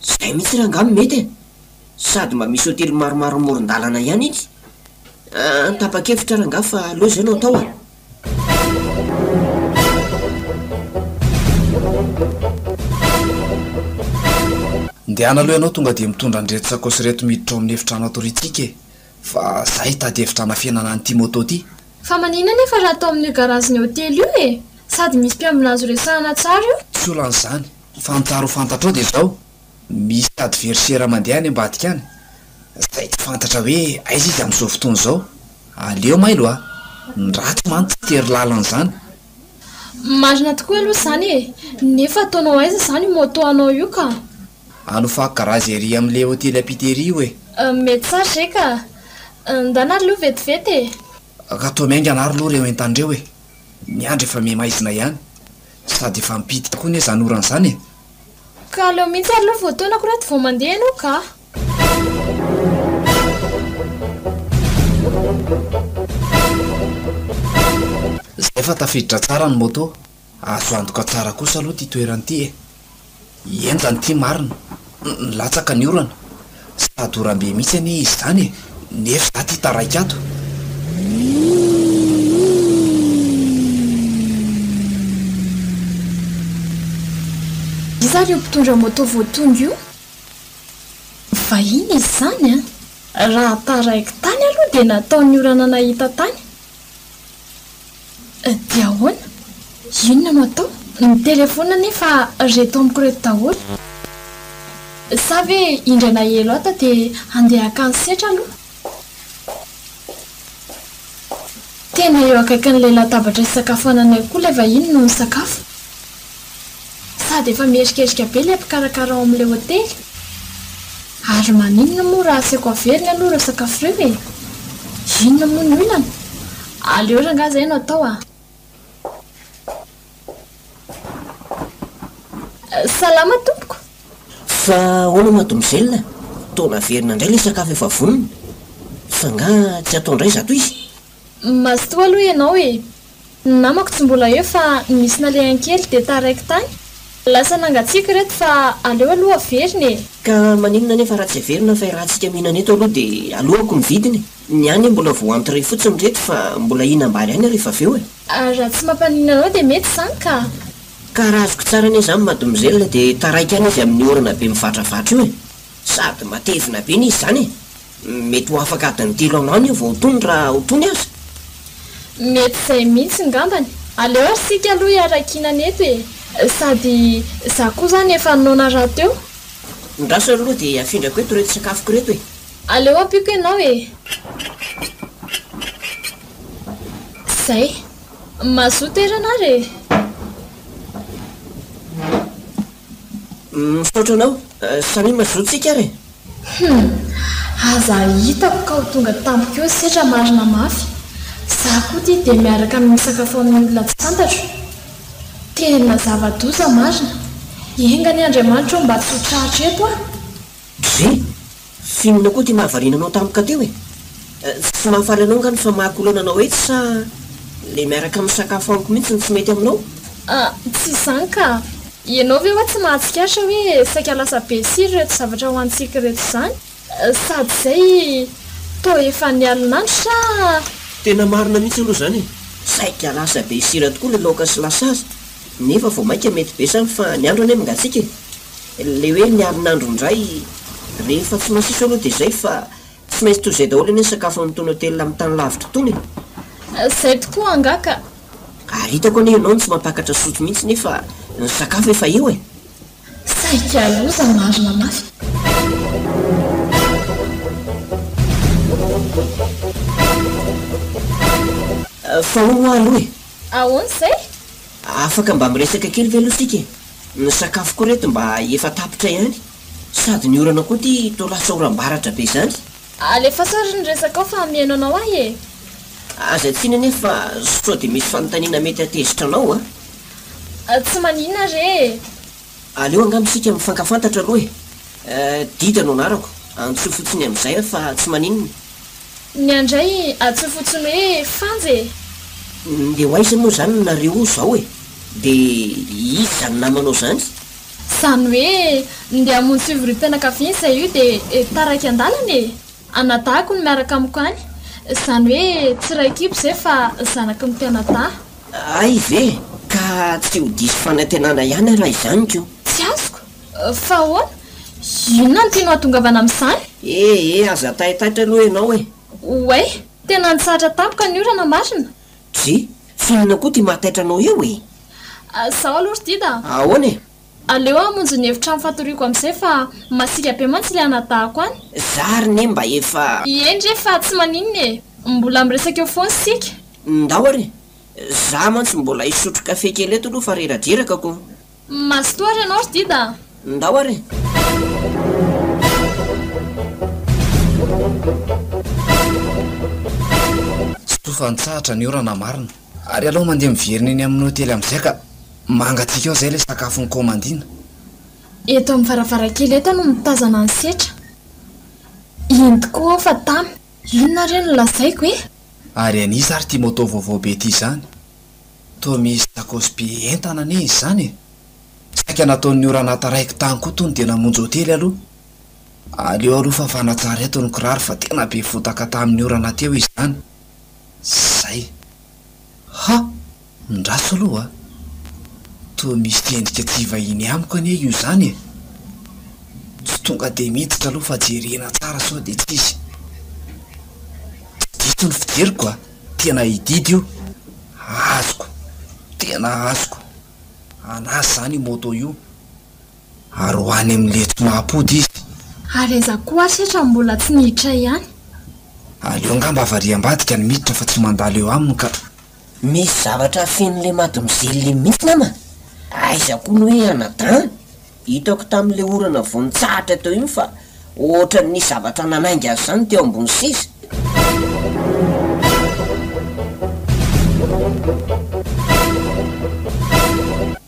Izay mihitsy rangaha no mety e! Sady mba misy hotely maromaro amoron-dalana ihany iny. An, tapa-kevitra rangaha fa aleo izay no atao e! Ndehana aloha ianao tonga dia mitondra an'ireto sakaosy ireto miditra ao amin'ny efitrano hatoriantsika e! Fa za hitady hevitra hanafenana an'ity moto ity. Fa maninona anefa raha atao amin'io garazin'ny hotely io e? Sady misy mpiambina azo resahana tsara io. Tsy olana izany, fa ny tsara ho fantatrao dia izao, misy adversaire mandeha any ambadika any, izay tsy fantatra hoe aiza izy amin'izao fotoana izao. Aleo mailo a! Ny ratsy mantsy tsy tery lalana izany. Marina tokoa aloha izany e! Nefa ataonao aiza izany io moto anao io ka? Anofako garazy ery amin'ilay hotely ampita ery io e! Mety tsara izay ka! Ndana ary aloha vetivety e! Ka toa miaingana ary aloha ireo entana ireo e! Ny andro efa miha-maizina ihany. Sady efa mipitika koa anie izany orana izany e! Ka aleo mihitsy ary aloha voataonako reto vao mandeha ianao ka! Zay fa tafiditra tsara ny moto. Azo antoka tsara kosa aloha ity toerana ity e! Henjana ity marina, nilatsaka ny orana, sady oram-be mihitsy anie izy izany e! Nefa za ty taraiky ato. Iza ary io mpitondra moto vao tonga io? Vahiny izy izany an! Raha taraiky tany aloha dia nataon'ny orana nahita tany. Dia ahoana? Inona no atao? Ny telephone anefa reto amiko reto daholo. Sa ve indray nahelo ato dia handeha hakany setra aloha? Tena eo akaikin'ilay latabatra hisakafoananay koa ilay vahiny no misakafo. Sady efa mierikerika be ilay mpikarakara ao amin'ilay hotely. Ary maninona moa raha asaiko averina aloha ireo sakafo ireo e? Inona moa ny olana? Aleo rangahy izay no atao a! Salama tompoko! Fa ahoana mademoiselle? Toa naverina indray ilay sakafo efa vonona. Fa angaha tsy atao indray izato izy? Mazotoa aloha ianao e! Ny namako tsy mbola eo fa nisy nalehany kely dia taraiky tany. Lasa nangatsiaka ireto fa aleo aloha averina e! Ka maninona anefa raha tsy averina fa irahantsika mihinana eto aloha dia aloako ny vidiny e! Ny ahy anie mbola vao entrée fotsiny ireto fa mbola hihinam-bary ihany aho rehefa avy eo e! Raha tsy mampaninona anao dia mety izany ka! Ka raha azoko tsara anie izany mademoiselle dia taraiky ihany izy amin'io orana be mivatravatra io e! Sady matevina be anie izy izany e! Mety ho afaka adiny telo any ho any io vao ho tony raha ho tony aza. Mety izay mihitsy ngambany. Aleo ary isika aloha hiara-kihinana eto e! Sady za koa izany efa noana rahateo. Ndraso aloha dia afindrako eto ireto sakafoko ireto e! Aleo ampiako ianao e! Zay. Mazoto erana ary e! Misaotra anao. Samia mazoto tsika ary e! Hum! Aza hitako ka ho tonga tampoka eo setra marina mafy. Za koa ty dia miaraka misakafo amin'ny olona tsy fantatro. Tena zava-doza marina. Enga anie Andriamanitra ô mba tsy ho tratra eto aho. Dre, f'inona koa ty mahavariana anao tampoka teo e? Tsy mahafaly anao nga ny famaha olana anao etsy sa le miaraka misakafo amiko mihitsy no tsy mety aminao? Ah, tsy izany ka! Ianao ve hoa tsy mahatsikaritra hoe saika lasa be sira ireto zavatra hohanintsika ireto izany? Sady izay toa efa nialon'andro sa? Tena marina mihitsy aloha izany e! Saika lasa be sira tokoa le laoka sy lasazy, nefa vao mainka mety be zany fa ny andro anie mangatsiaka e! Le hoe nialon'andro indray, rehefa tsy masiso aloha dia izay fa tsy maintsy toy izay daholo anie ny sakafo amin'itony hotely amin'ny tany lavitra itony e! Izay tokoa angaha ka! Ary hitako anie ianao no tsy mampakatra sotro mihitsy nefa ny sakafo efa eo e! Saika loza marina mafy. Fa hono hoa aloha e! Ahoana izay? Afaka mba miresaka kely ve aloha isika e? Ny sakafo koa reto mba efa tapitra ihany. Sady ny orana koa ity toa lasa oram-baratra be izany. Alefaso ary ny resakao fa mihaino anao aho e! Aza tsiny anie fa sao dia misy fanontaniana mety hatezitra anao a! Tsy maninona re e! Aleo angamba isika mifankafantatra aloha e! Dida no anarako, antsoy fotsiny amin'izay aho fa tsy maninona. Ny ahy indray antsoy fotsiny hoe Fanja e! Ndeha ho aiza moa izany nareo izao e? Dia iza izany namanao izany? Izany hoe ndeha hamonjy fivoriam-pianakaviana izay io dia taraiky an-dalana e! Anadahiko no miaraka amiko any. Izany hoe tsy iray kibo izay fa zanaky ny mpianadahy. Hay ve? Ka tsy ho diso fanantenana ihany aho raha izany ko! Tsy azoko? Fa ahoana? Inona no tianao hahatongavana amin'izany? Eh eh, aza taitaitra aloha ianao e! Oay! Tena nitsahatra tampoka ny orana marina! Dry, f'inona koa ity mahataitra anao eo e? Zao aloha ry Dida a! Ahoana e? Aleo aho hamonjy ny efitrano fatoriako amin'izay fa masiaka be mantsy ilay anadahako any. Za ary ne mba efa. Eny re fa tsy maninona e! Mbola miresaka eo foana isika. Ndao ary e! Za mantsy mbola hisotro kafe kely eto aloha fa reradreraka ko. Mazotoa ary ianao ry Dida a! Ndao ary e! Soa fa nitsahatra ny orana marina. Ary aleo mandeha miverina eny amin'ny hotely amin'izay ka. Mangatsiaka eo izay ilay sakafo nikaomandiana. Eto amin'ny varavarankely eto no mitazana an'i Setra. Iny tokoa aho fa tamy. Inona re no lazaiko e? Ary an'iza ary ity moto vaovao be ity izany? Toa misy sakaosy be entana anie izy izany e! Saika nataon'ny orana taraiky tany koa tony dia namonjy hotely aloha. Aleo aloha fafana tsara eto ny kiraro fa tena be fotaka tamin'ny orana teo izy izany. Zay. Ha! Ndraso aloha a! Toa misy endrika tsy vahiny amiko anie io izany e! Tsy tonga dia miditra aloha fa jerena tsara sao dia tsy izy. Tsy diso ny fijeriko a! Tena i Didy io! Azoko! Tena azoko! An'azy izany io moto io! Ary ho any amin'ilay tsy mahapody izy. Ary aiza koa ary setra mbola tsy niditra ihany. Aleo angamba avary ambadika ny miditra fa tsy mandalo eo aminy ka. Misy zavatra afenin'ilay mademoiselle iny mihitsy nama! Aiza koa ny hoe anadahiny? Hitako tamin'ilay orana vao nitsahatra teo iny fa ohatran'ny nisy zavatra nanainga azy izany teo ambony seza.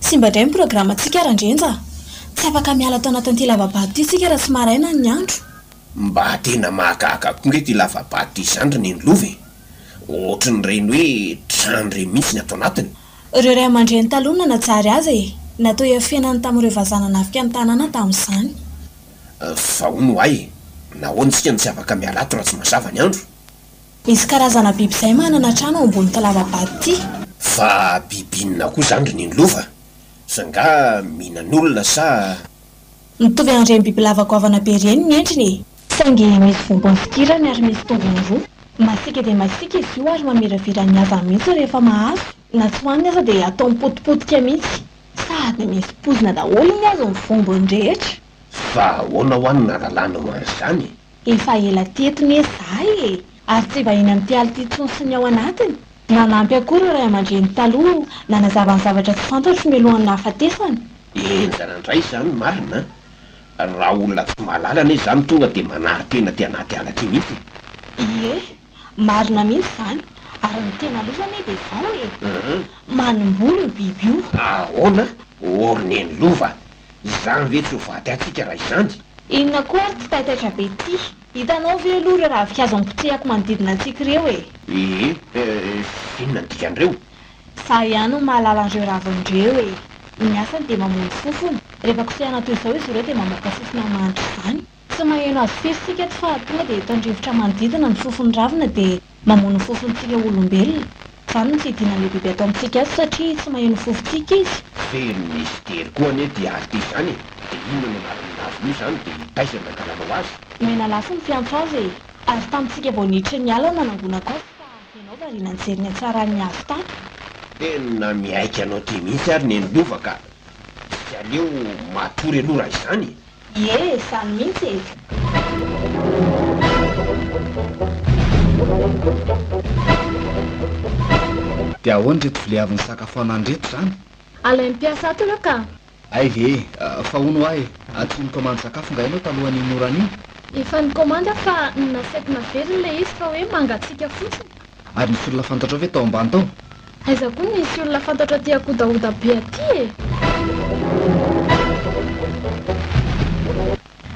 Simba indray ny programantsika Randrenja a! Tsy afaka miala ato anatin'ity lava-bato ity isika raha tsy maraina ny andro. Mba tena mahagaga koa nge ity lava-bato ity izany ry Nenilova e! Ohatran'ireny hoe trano ireny mihitsy ny ato anatiny. Ireo ray aman-dreny taloha no nanajary azy e! Natao hiafenany tamin'ireo vazaha nanafika ny tanàna tamin'izany. Fa hono ho'ahy e! Nahoana isika no tsy afaka miala ato raha tsy mazava ny andro? Misy karazana biby izay manana trano ao ambony lava-bato ity. Fa biby inona koa izany ry Nenilova? Sa angaha mihinan'olona sa. Mitovy an'ireny bibilava goavana be ireny ny endriny e! Saingy misy vombony sy kirany ary misy tongony roa. Masiaka dia masiaka izy io ary mamiravira ny havany mihitsy rehefa mahazo. Na tsy hohaniny aza dia ataony potipotika mihitsy. Sady misy poizina daholo ny azy ny vombony rehetra. Fa ahoana hoa no nahalalanao an'izany e? Efa ela teto ne za e! Ary tsy vahiny amin'ity ala ity intsony sy ny ao anatiny. Nanampy ahy koa ireo ray aman-dreny taloha nanazava ny zavatra tsy fantatro mialohan'ny nahafatesany. Henjana indray izany marina an! Raha olona tsy mahalala anie izany tonga dia manary tena aty anaty ala aty mihitsy e! Ie, marina mihitsy izany. Ary ny tena loza anie dia izao e! Manimbolo io biby io. Ahoana? Ô ry neny lova! Izany ve tsy ho faty antsika raha izany? Inona koa ary ty taitaitra be ty? Hitanao ve aloha ireo ravinkazo ampotrehako manodidina antsika ireo e? Ee, inona ny dikan'ireo? Za ihany no mahalala an'ireo raviny ireo e! Ny asany dia mamono fofona. Rehefa kosehana toy izao izy ireo dia mamoaka fofona manitra izany. Tsy maheno azy firy isika eto fa tonga dia eto an-drivotra manodidina ny fofon'ny ravina dia mamono ny fofontsika olombelona. Izany no tsy hidinan'ilay biby ato amintsika ato satria tsy maheno ny fofontsika izy. Feno mistery koa anie ity aly ity izany e! Dia inona no anaran'io ravina io izany dia taiza no nangalanao azy? Menalafo ny fiantso azy e! Ary tamintsika vao niditra ny ala no nanangonako azy fa ianao variana nijery ny hatsaran'ny hazo tato. Tena miaiky anao ity mihitsy ary Neny Lova ka! Tsy aleo matory aloha raha izany e! Ie, izany mihitsy e! Dia ahoana ireto vilia avy nisakafoanana ireto izany? Alain'ny mpiasa ato aloha ka! Hay ve e! Fa hono hoa e! Tsy nikaomandy sakafo nga ianao talohan'iny orana iny? Efa nikaomandy aho fa nasaiko naverina ilay izy fa hoe mangatsiaka fotsiny. Ary nisy olona fantatrao ve tao ambany tao? Aiza koa no hisy olona fantatro aty ankodahoda be aty e!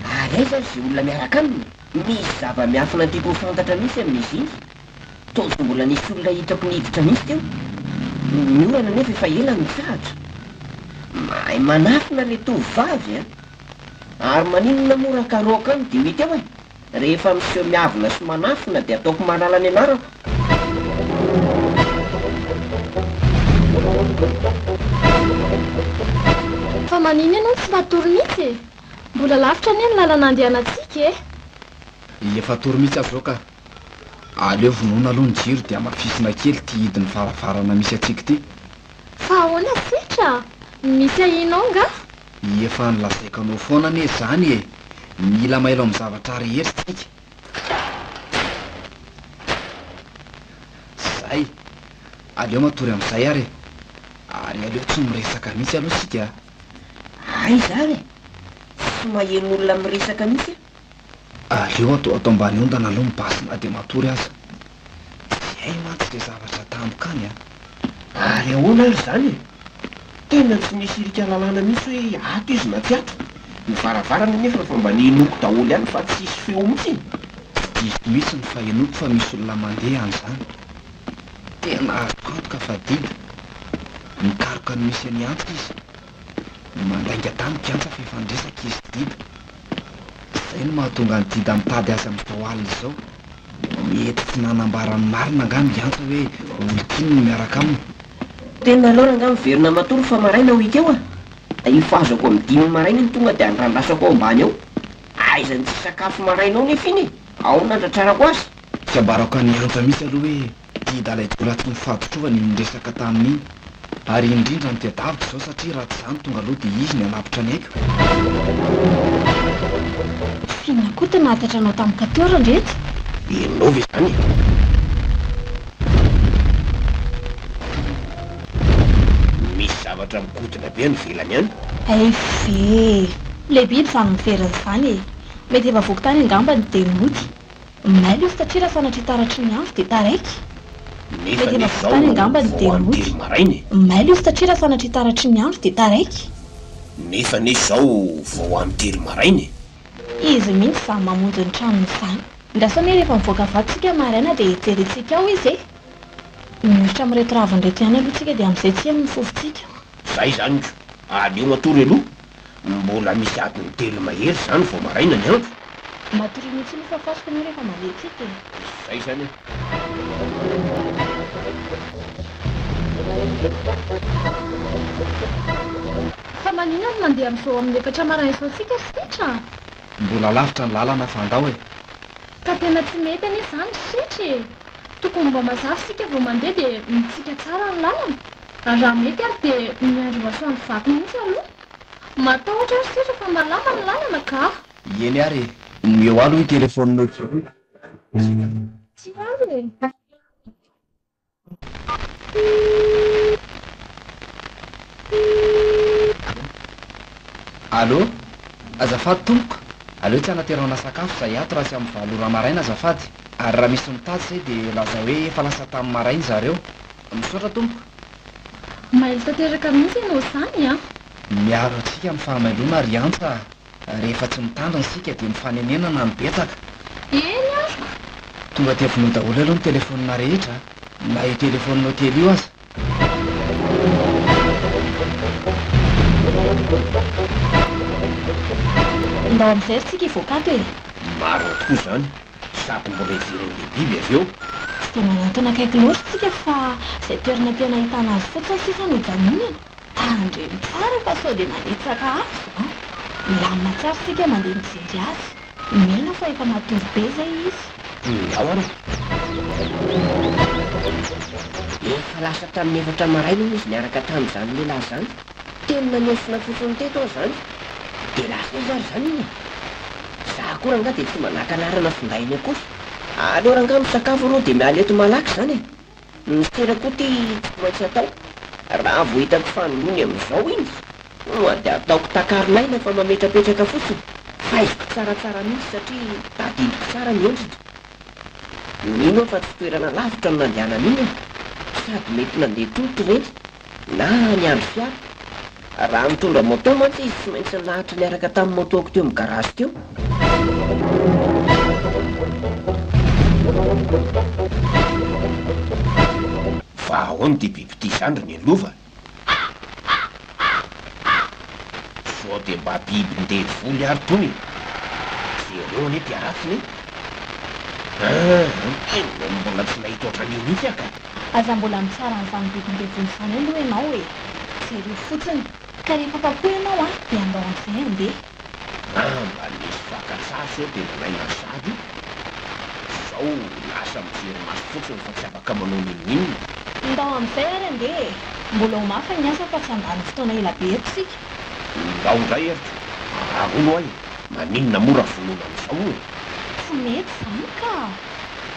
Ary aiza ary izay olona miaraka aminy? Misy zava-miafina tiako ho fantatra mihitsy amin'izy iny. Toa tsy mbola nisy olona hitako niditra mihitsy teo. Ny orana anefa efa ela no nitsahatra. Mahay manafina ilay tovovavy an! Ary maninona moa raha karohako any dia ho hita eo e! Rehefa miseho miavona sy manafina dia ataoko malala ny anarako. Fa manina ianao no tsy matory mihitsy e? Mbola lavitra anie ny lalana andehanantsika e! Efa hatory mihitsy aho izao ka. Aleo vonoina aloha ny jiro dia hamafisina kely ity hidin'ny varavarana misy antsika ity. Fa ahoana Setra a? Misy ahianao angaha? Efa nolazaiko anao foana anie izany e! Mila mailo amin'ny zavatra rehetra tsika. Zay! Aleo matory amin'izay ary e! Ary aleo tsy miresaka mihitsy aloha isika a! Aiza ary e! Tsy maheno olona miresaka mihitsy aho. Aleo atao ato ambany ondana aloha ny basy na dia matory aza. Tsy hay mantsy le zavatra tampoka any a! Ary ahoana ary izany e? Tena tsy misy irika lalàna mihitsy hoe ato izy na tsy ato. Ny varavarana anefa efa mba nihenoiko daholo ihany fa tsisy feo mihitsy e! Tsy diso mihitsy ny fahenoako fa misy olona mandeha any izany. Tena azoko antoka fa Dida. Mikaroka ny misy an'i Antsa izy. Mandainga tamiko i Antsa fa efa niresaka izy sy Dida. Izay no mahatonga an'i Dida mitady azy amin'izao alina izao. Mety tsy nanambara ny marina angamba i Antsa hoe olon-tiany no miaraka aminy. Tena aleo rangaha miverina matory fa maraina ho hita eo a! Hifazako amin'ny dimy maraina iny tonga dia andrandrasako ao ambany ao. Aiza ny tsy sakafo maraina ao nefa iny e! Ao no nandratrarako azy. Tsy ambarako an'i Antsa mihitsy aloha hoe Dida ilay jiolahy tsy mifaditrovana iny niresaka taminy iny. Ary indrindra ny tedaviko izao satria raha tsy izany tonga aloha dia izy ny hanapitra ny aiko. F'inona koa ty nahatatra anao tampoka teo randreto? Henonao ve izany e? Misy zavatra migodina be any ivelany any. Hay ve! Ilay biby izany miverina izany e! Mety efa voky tany angambany dia nody. Mailo izy satria raha sanatria taratry ny andro dia taraiky. Nefa Mety anie efa izao voky tany angambany vao dia amin'ny nody. telo maraina e! Mailo izy satria raha sanatria taratry ny andro dia taraiky. Nefa anie izao vao amin'ny telo maraina e! Izy mihitsy izany mamonjy ny tranony izany. Andraso anie rehefa mivoaka avy ato tsika maraina dia jerentsika ao izy e! Mioritra amin'ireto raviny ireto ihany aloha tsika dia amin'izay tsy heno ny fofontsika. Zay izany ko! Aleo matory aloha Mbola misy adiny telo mahery izany vao maraina ny andro. Matoria mihitsy aloha fa fasiko ianao rehefa mandeha tsika e. Zay izany e. Fa maninona no mandeha amin'izao amin'ny efatra maraina izao tsika ry Setra a? Mbola lavitra ny lalana fa andao e. Ka tena tsy mety anie izany ry Setra e! Tokony mba mazava isika vao mandeha dia mitsika tsara ny lalana. Ary raha mety ary dia miandry masoandro vaky mihitsy aloha. Matahotra aho ry Setra fa malama ny lalana ka. Eny ary e! Omeo ahy aloha io telefaoninao io. Tsy ary e! Allô? Azafady tompoko, aleo tsy hanaterana sakafo izahay ato raha tsy amin'ny valo ora maraina azafady. Ary raha misy mitady izay dia lazao hoe efa lasa tamin'ny maraina zareo. Misaotra tompoko. Mailo tanteraka mihitsy ianao izany an! Miaro antsika ny fahamailona ry Antsa a! Rehefa tsy mitandrina isika dia ny fanenenana no betsaka. Eny aroko! Tonga dia vonoy daholo aloha ny telefaonina rehetra a! Na io telefaonina hotely io aza. Ndao amin'izay ry tsika hivoaka ato e! Marina tokoa izany, sady mbola heverin'ilay biby avy eo. Tsy dia manantona akaiky loatra isika fa izay toerana tena ahitana azy fotsiny sisa no hijanonana. Tandremo tsara fa sao dia manitsaka azo an! Milamina tsara isika mandeha mijery azy. Mino aho fa efa matory be izay izy. Ndao ary e! Efa lasa tamin'ny efatra maraina hono izy niaraka tamin'izany lehilahy izany. Teny nanesona fotsiny teto aho izany. Dia lasa aiza ary izany iny e? Za koa rangahy dia tsy mba naka laharana findainy akory. Aleo rangahy misakafo aloha dia miala eto malaky izany e! Ny sera koa ty tsy maintsy atao. Raha vao hitako fanindroany amin'izao iny, tonga dia ataoko takarinaina fa mametrapetraka fotsiny. Faiziko tsaratsara mihitsy satria tadidiko tsara ny endriny. Mino aho fa tsy toerana lavitra no nandehanana iny e! Sady mety nandeha tongotra ireny na niandry fiara. Raha nitondra moto mantsy izy tsy maintsy nilahatra niaraka tamin'ny moto-ko teo amin'ny garage teo. Fa ahoana ity biby ity izany ry Nenilova? Sao dia mba bibin-devoly ary tony e? Jereo anie ity haratsiny e! Aa, tena mbola tsy nahita ohatran'io mihitsy aho ka! Aza mbola mitsara an'izany bibin-devoly izany aloha ianao e! Jereo fotsiny. Ka rehefa afa-po ianao an, dia andao amin'izay handeha. Angamba nisy fakan-tsary sao dia nalaina sary io. Izao lasa mijery maso fotsiny fa tsy afaka manao n'inon'inona. Ndao amin'izay ary andeha e! Mbola ho mafy ny asa fa tsy handany fotoana ela be eto isika. Ndao indray ry ko! Ary hono ho'a e! Maninona moa raha vonoina amin'izao e? Tsy mety izany ka!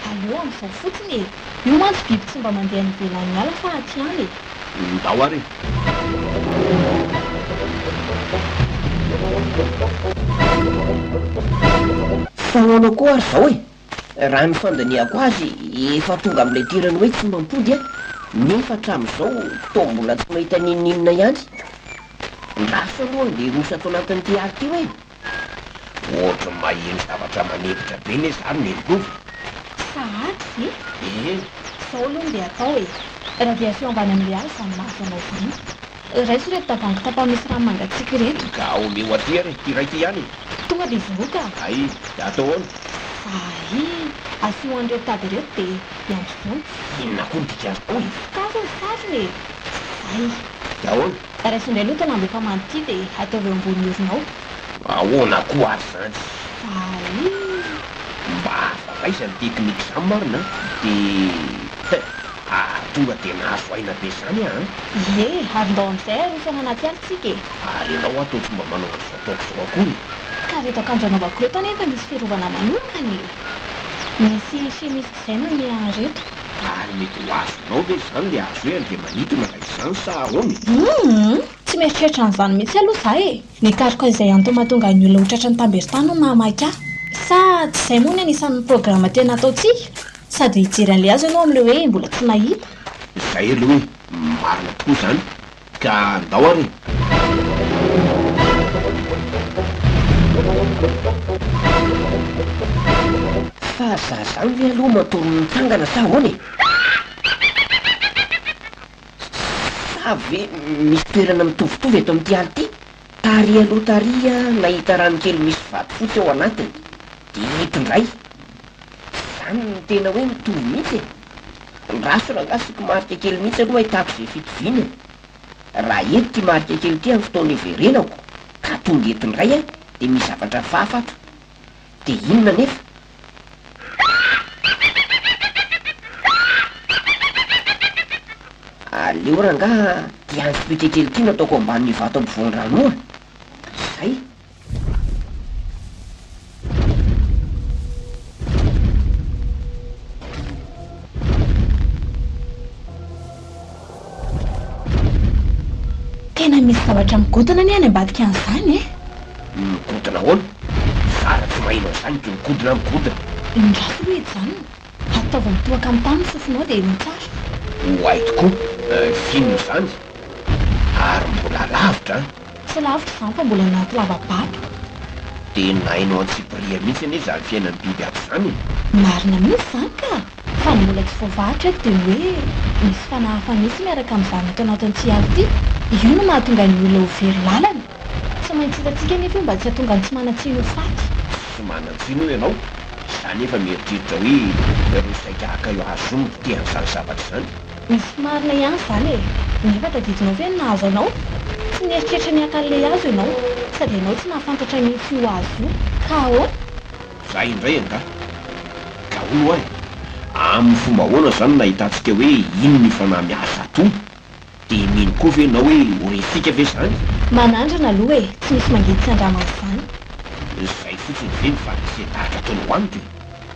Aleo amin'izao fotsiny e! Io mantsy biby tsy mba mandeha any ivelan'ny ala fa aty ihany e! Ndao ary e! Fa ahoana koa ary izao e? Raha ny fandinihako azy efa tonga amin'ilay toerana hoe tsy mampody aho, nefa hatramin'izao toa mbola tsy mahita n'inon'inona ihany. Ndraso aloha andeha hiroso ato anatin'ity ala ity hoe. Ohatry ny maheno zavatra manepitra be ne za ry Nelilova. Sahady ve? Ee. Zao aloha no ndeha atao e. Radiation avy any amin'ilay ala izany mahazo anao izany. Raiso ireto tavoahangy tapany misy rano mangatsiaka ireto. Ka omeo aty ary e, ity iray ity ihany e. Tonga dia vonoa ka. Hay, dia atao ahoana? Hay, asio an'ireto tady ireto dia iambozona. Inona koa ny dikan'izao e? Sokafy ny sarony e. Zay. Dia ahoana? Raiso indray aloha ity lamba efa manta ity dia ataovy eo ambony oronao. Ahoana koa ary izany? Zay. Mba hafa aiza ny teknika izany marina an? Dia ah, tonga dia nahazo aina be izany aho an! Ie, ary ndao amin'izay aroso any anaty ala tsika e! Ary ianao ato tsy mba manao an'izao ataoko izao akory e! Ka ireto akanjo anaovako ireto anie efa misy fiarovana manokana e! Misy chimiste izay nanome an'ireto. Ary mety ho azonao ve izany ilay azo hoe Andriamanitona raha izany sa ahoana e? Humm! Tsy mieritreritra an'izany mihitsy aloha za e! Nikaroka izay antony mahatonga ny olona ho tratran'ny tamberin-tany no nahamaika ahy. Sa tsy izay moa ny anisan'ny programa tena ataontsika? Sady hijery an'ilay hazo ianao amin'ilay hoe mbola tsy nahita. Izay aloha e! Marina tokoa izany. Ka ndao ary e! Fa za zany ve aloha matory mitsangana sa ahoana e? Sa ve misy toerana mitovitovy eto amin'ity ala ity? Tary aloha tary aho nahita rano kely misy vato fotsy ao anatiny, dia eto indray. Izany no tena hoe mitovy mihitsy e! Andraso rangahy asiako marika kely mihitsy aloha ahitako izay fitoviana e! Raha eto ity marika kely ity amin'ny fotoana iverenako ka tonga eto indray aho dia misy zavatra hafahafa ato. Dia inona anefa? Aleo rangaha ty antsipika kely ity no ataoko ambanin'io vato ampovoan-drano io a! Zay! Tena misy zavatra migodina anie any ambadika an'izany e! Migodina ahoana? Zara tsy maheno an'izany ko migodina migodina. Indraso aloha hijanona. Ataovy mitohaka amin'ny tany ny sofinao dia henoy tsara. Oay tokoa, f'inona izany? Ary mbola lavitra an! Tsy lavitra izany fa mbola anaty lava-bato. Tena hainao antsipiriany mihitsy anie izany fiainan'ny biby ato izany e! Marina mihitsy izany ka! Fa ny mbola tsy voavarotra eto dia ny hoe misy fanahy hafa mihitsy miaraka amin'izany ato anatin'ity ala ity. Io no mahatonga ny olona ho very lalana. Tsy maintsy hitantsika anefa io mba tsy hahatonga ny tsy manan-tsiny ho faty. Tsy manan-tsiny hoy ianao? Izaho nefa mieritreritra hoe ireo saika haka io hazo io no te an'izany zavatra izany. Misy marina ihany izany e! Nefa tadidinao ve ny nahazo anao? Tsy nieritreritra ny haka an'ilay hazo ianao, sady ianao tsy nahafantatra mihitsy io hazo io, ka ahoana? Za indray angaha? Ka hono hoa e! Amin'ny fomba ahoana izany no nahitantsika hoe inona io fanahy miasa ato io? Dia mino koa ve ianao hoe ho resika ve izany? Manandrana aloha e! Tsy misy mangidy tsy andramana izany. Izay fotsiny ve ny faharesen-dahatra ataonao amiko e?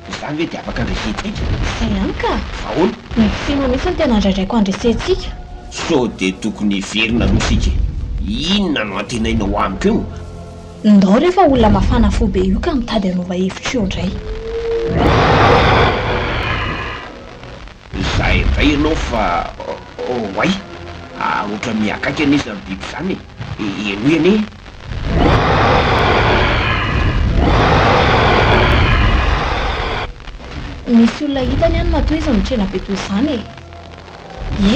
Izany ve dia afaka andresentsika? Izay ihany ka! Fa ahoana? Ny feno mihitsy no tena andraindraiko handresentsika. Sao dia tokony hiverina aloha isika e? Inona no antenainao amiko eo? Ndao refa olona mafana fo be io ka mitady hanova hevitra io indray. Izay indray ianao fa oay! Ohatran'ny miha-akaiky anie izany biby izany e! Henoy anie! Misy olona hitany any matoa izy mitrena be toy izany e!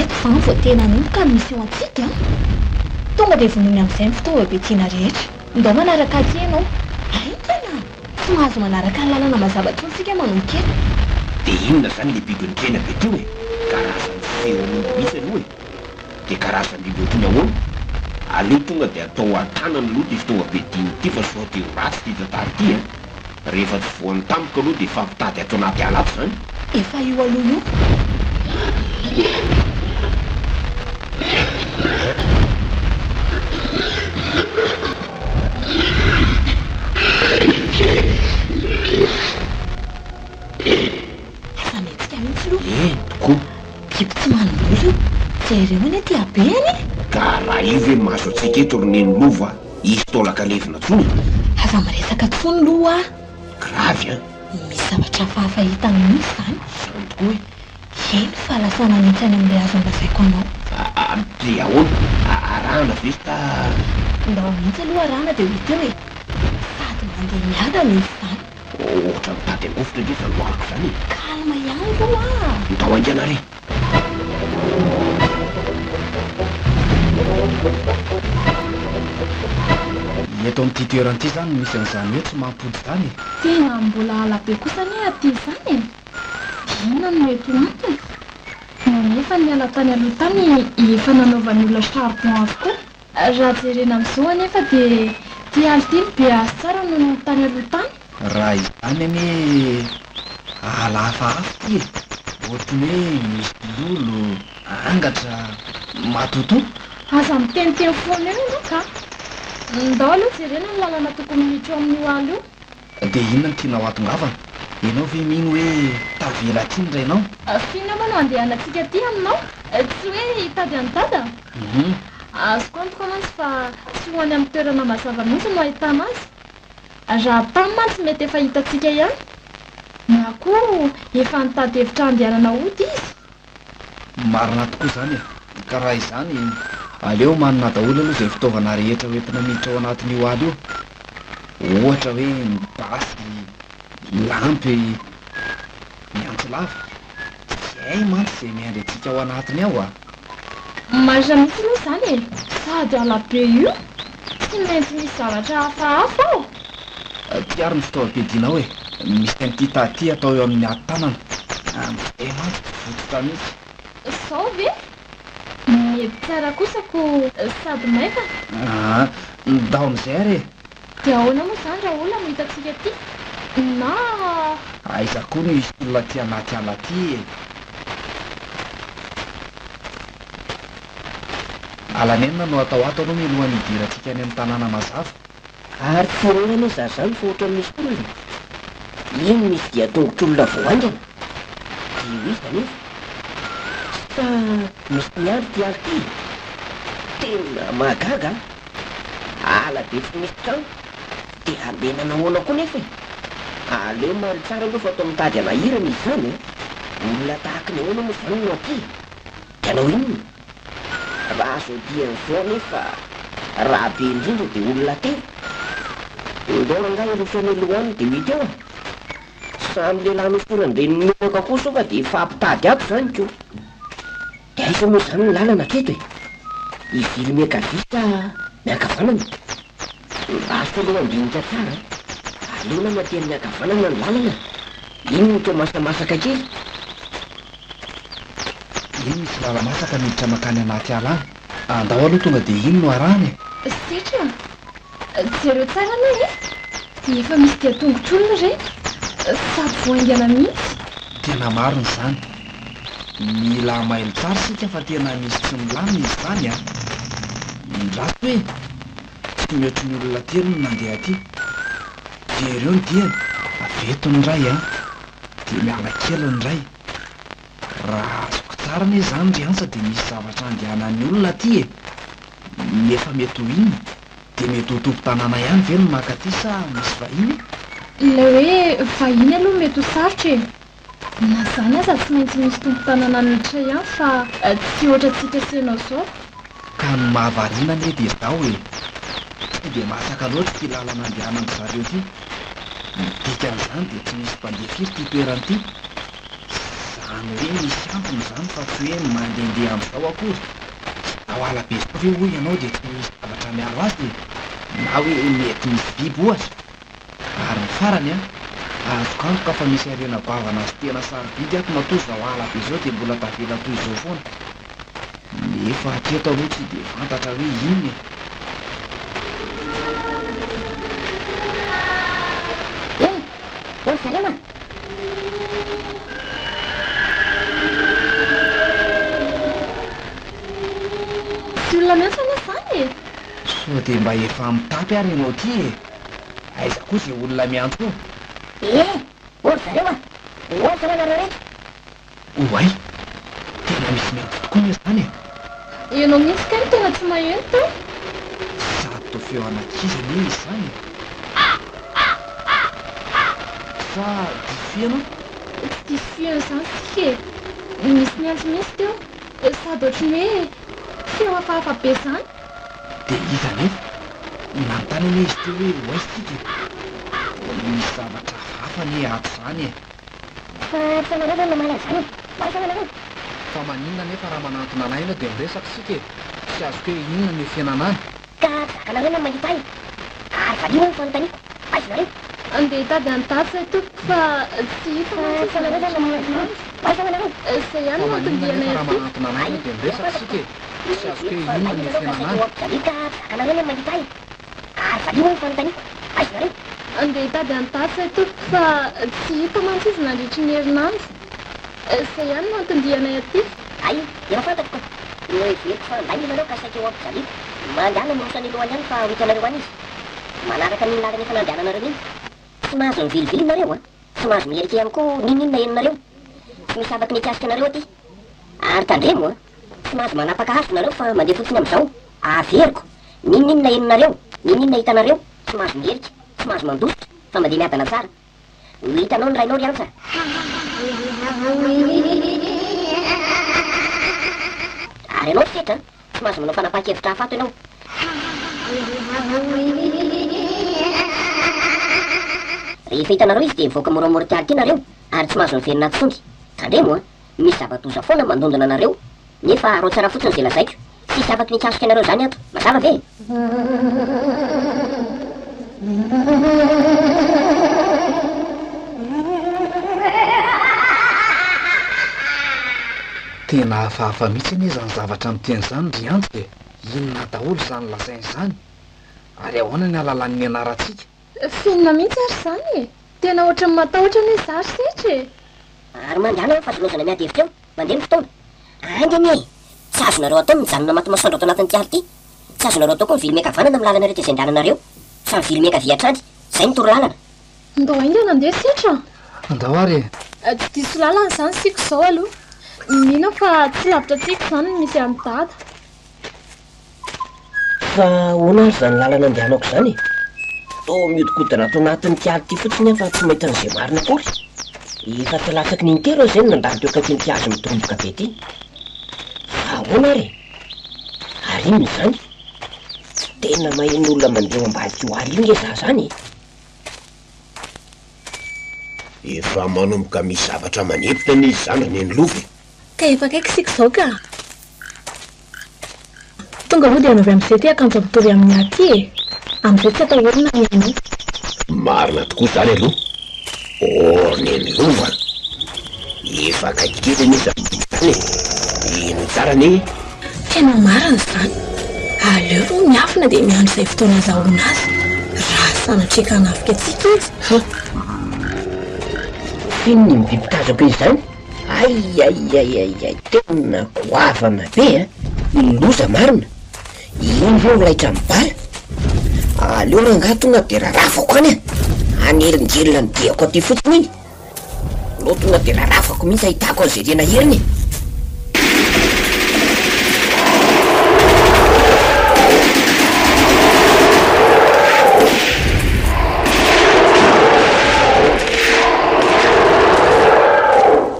Eto izany vao tena hanomboka ny mission antsika an! Tonga dia vonoiny amin'izay ny fitaovam-piadiana rehetra. Ndao manaraka aty ianao. Haingana! Tsy mahazo manaraka ny lalana mazava intsony isika manomboka eto. Dia inona izany ilay biby nitrena be teo e? Karazan'ny feon'omby mihitsy aloha e! Dia karazam-biby ohatry ny ahoana? Aleo tonga dia atao an-tanana aloha ity fitaovam-piadiana ity fa sao dia ho ratsy ity tantara ity a! Rehefa tsy voan'ny tampoka aloha dia hifampitady ato anaty ala ato izany. Efa io aloha io. Aza mihetsika mihitsy aloha. Eny tokoa. Biby tsy manam-bolo io. Jereo anie ity habehany e! Ka raha io ve mahazo antsika eto ry Neny Lova hisy taolaka levona tsony e! Aza miresaka tsony loha a! Gravy an! Misy zavatra hafahafa hita mihitsy izany. Izany tokoa e! Eny fa lasa nanitsy any amin'ilay hazo nolazaiko anao. Dia ahoana? Arahana ve sa. Ndao mihitsy aloha arahana dia ho hita eo e! Sady mandeha miadana izy izany. Ohatran'ny mitady hangovitra ange izany lohaliko izany e! Calme ihany aloha a! Ndao haingana re! Eto amin'ity toerana ity izany no misy an'izany hoe tsy mampody izany e! Tena mbola ala be kosa anie aty izany e! Inona no mety ho antony? No nefa ny ala tany aloha tany efa nanaovan'ny olona charbon avokoa. Raha jerena amin'izao anefa dia ity ala ity no be hazo tsara noho ny tany aloha tany. Raha izany anie ala hafahafa ity e! Ohatry ny hoe misy lolo, angatra, matotoa. Aza miteniteny foana eo ianao ka! Ndao aloha jerena ny lalana tokony miditra eo amin'io ala io. Dia inona no tianao hahatongavana? Ianao ve mino hoe tavela aty ny rainao? F'inona moa no andehanantsika aty aminao? Tsy hoe hitady an'i Dada? Azoko antoka mantsy fa tsy ho any amin'ny toerana mazava mihitsy no ahitana azy. Raha tany mantsy mety efa hitantsika ihany. Na koa efa nitady hevitra handehanana hody izy. Marina tokoa izany e! Ka raha izany, aleo omanina daholo aloha izay fitaovana rehetra hoentina miditra ao anatin'io ala io. Ohatra hoe ny basy, ny lampy, ny antsy lava. Tsy hay mantsy izay miandry antsika ao anatiny ao a! Marina mihitsy aloha izany e! Sady ala be io, tsy maintsy misy zavatra hafahafa ao. Ty ary ny fitaovam-piadianao e! Misy an'ity tady ity atao eo amin'ny ati-tanana. Amin'izay mantsy tsy votsotra mihitsy. Zao ve? Mety tsara kosa ko sady maivana. Aa, ndao amin'izay ary e! Dia ahoana moa izany raha olona no hitantsika aty? Na. Aiza koa no hisy olona aty anaty ala aty e! Ala nenina no atao ato aloha mialohan'ny hidirantsika any amin'ny tanàna mazava. Ary tsy irery anie za zany fa ohatran'ny misy olona e! Iny misy dian-tongotr'olona vao haingana, dia ho iza anefa? Sa misy miandry ity ala ity e? Tena mahagaga an! Ala be tsy misy trano, dia ambenana ahoana koa nefa e? Aleo mailo tsara aloha fa toa mitady hanahirana izy izany a! Olona tahaky ny ahoana moa izany no aty? Dia hanao inona? Raha izao dian'izao anefa raha be indrindra dia olona telo. Ndao rangahy hiroso any aloha any dia ho hita eo a! Samy lehilahy nosoran-dreniny menaka koa sao fa dia hifampitady ato izany ko! Dia aiza moa izany ny lalana hatreto e? Hivily miankavia sa miankavanana? Lasa aloha handinika tsara a! Aleo nama aty amin'ny ankavanana ny lalana, iny no toa masamasaka kely. Iny misy lala-masaka miditra mankany anaty ala any. Andao aloha tonga dia iny no arahana e! Setra a! Jereo tsara anie e! Efa misy dian-tongotr'olona ireny, sady vao haingana mihitsy. Tena marina izany. Mila mailo tsara isika fa tena misy tsy milamina izy izany a! Indraso e! Tsy mihoatry ny olona telo no nandeha aty. Jereo ny diany, avy eto ny iray an, dia miala kely ny iray. Raha azoko tsara anie izany ry Antsa dia misy zavatra andehanan'ny olona aty e! Nefa mety ho inona? Dia mety ho tompon-tanàna ihany ve no maka aty sa misy vahiny e? Ilay hoe vahiny aloha mety ho sarotra e! Na izany aza tsy maintsy misy tompon-tanàna miditra ihany fa tsy ohatrantsika sy ianao izao. Ka ny mahavariana anie dia izao e! Tsy dia masaka loatra ity lalana andehanan-dry zareo ity. Ny dikan'izany dia tsy misy mpandeha firy ity toerana ity. Izany hoe misy antony izany fa tsy hoe mandehandeha amin'izao akory. Izao ala be izao ve hoy ianao dia tsy misy zavatra miaro azy e? Na hoe mety misy biby ohatra? Ary ny farany an, azoko antoka fa misy harena goavana sy tena sarobidy ato matoa izao ala be izao dia mbola tavela toy izao foana. Nefa hatreto aloha tsy dia fantatra hoe inona e. Eny, eo ry zareo an! Tsy olona miantso anie izany e! Sao dia mba efa mitapy ary ianao ity e! Aiza koa izay olona miantso eo? Eh! Ô ry zareo a! Ho aiza ho'a nareo reto? Oay! Tena misy miantso tokoa anie izany e! Ianao mihitsy kay no tena tsy maheno teo! Sady toa feo an'ankizy anie izy izany e! Sa diso fiheno aho? Tsy diso fiheno izany isika e! Nisy niantso mihitsy teo, sady ohatry ny hoe feo hafahafa be izany. Dia iza anefa? Nanontany anie izy teo hoe ho aiza isika e? Misy zavatra hafahafa anie ato izany e! Fa tsy anareo ve no namaly an'izany e? Ho aiza ianareo? Fa maninona anefa raha manantona anay ianao dia miresaka isika e? Tsy azoko hoe inona no hifiainana any? Ka tsy zakanareo ny mahita ahy Ary valio ny fanontaniako, aiza nareo? Andeha hitady an'i Dada izay tompoko fa tsy hita mantsy izy nandritry ny herinandro. Aiza nareo? Izay ihany Fa no maninona anton-dianay anefa raha aty. manantona anay ianao dia miresaka isika e? Tsy azoko hoe Fa inona no lainga nareo ka hifiainana saika any? ho ampijaliako ka tsy zakanareo ny mahita ahy Ary valio ny fanontaniako, aiza nareo? Andeha hitady an'i Dada izay tompoko fa tsy hita mantsy izy nandritry ny herinandro. Izay ihany no anton-dianay aty. Hay, efa fantatro ka! Noheveriko fa handainga ianareo ka saika ho ampijaliako. Mandehana miroso any aloha any fa ho hitanareo any izy. Manaraka an'iny lalana efa nandehananareo iny. Tsy mahazo mivilivily nareo an! Tsy mahazo miherika ihany koa n'inon'inona henonareo. Tsy misy afaky ny hikasika anareo aty. Ary tandremo an! Tsy mahazo manapaka hazo nareo fa mandeha fotsiny amin'izao. Averiko! N'inon'inona henonareo, n'inon'inona hitanareo, tsy mahazo miherika, tsy mahazo mandositra fa mandeha miadana tsara. Ho hitanao ny rainao ry Antsa. Ary ianao ry Setra an! Tsy mahazo manao fanapahan-kevitra hafa ato ianao. Rehefa hitanareo izy dia mivoaka moramora ity alika ity nareo ary tsy mahazo miverina ato intsony. Tandremo an! Misy zava-doza foana mandondona anareo nefa arao tsara fotsiny izay lazaiko. Tsisy afaky ny hikasika anareo izany ato. Mazava ve? Tena hafahafa mihitsy anie izany zavatra miteny izany ry Antsa e! Inona daholo izany lazainy izany? Ary ahoana ny hahalalan'ny ny anarantsika? F'inona mihitsy ary izany e? Tena ohatran'ny matahotra anie izaho ry Setra e! Ary mandehana fa aza lozana miady hevitra eo, mandeha ny fotoana. Hainga anie e! Tsy azonareo atao ny mijanona maty masoandro ato anatin'ity ala ity. Tsy azonareo atao koa ny mivily miankavanana amin'ny lalana rehetra izay andehananareo, fa mivily miankavia hatrany. Izay no torolalana. Ndao haingana andeha Setra a! Andao ary e! Tsy diso lalana izany isika izao aloha. Mino aho fa tsy lavitra antsika izany ny misy an'i Dada. Fa ahoana ary izany lalana andehanako izany e? Toa mihodinkodina ato anatin'ity ala ity fotsiny aho fa tsy mahita an'izay marina akory. Efa tsy latsaky ny intelo aho izay no nandalo teo akaikin'ity hazo midoroboka be ity. Fa ahoana ary e? Ary inona izany? Tena maheno olona mandeha ao ambadik'io ala io nge za zany e! Efa manomboka misy zavatra manempona anie izy izany ry Nenilova e! Ka efa akaiky isika izao ka! Tonga aloha dia anaovy amin'izay ity akanjo mitovy amin'ny ahy ity e! Amin'izay tsy atahorana ny ainao. Marina tokoa izany aloha. Oh ry Nenilova a! Efa akaiky kely anie izany biby izany e! Henoy tsara anie e! Tena marina izany. Aleo aloha miafina dia miandry izay fotoana azahoana azy, raha sanatria ka hanafika antsika izy. Ha! F'inona iny biby tazako iny izany? Aiaiaiaiai, tena goavana be an! Loza marina! Iny ve ho laitra amin'ny bala? Aleo rangahy tonga dia rarafako any an! Hanelingelina ny diako aty fotsiny iny! Aleo tonga dia rarafako mihitsy ahitako an'izay tena heriny e!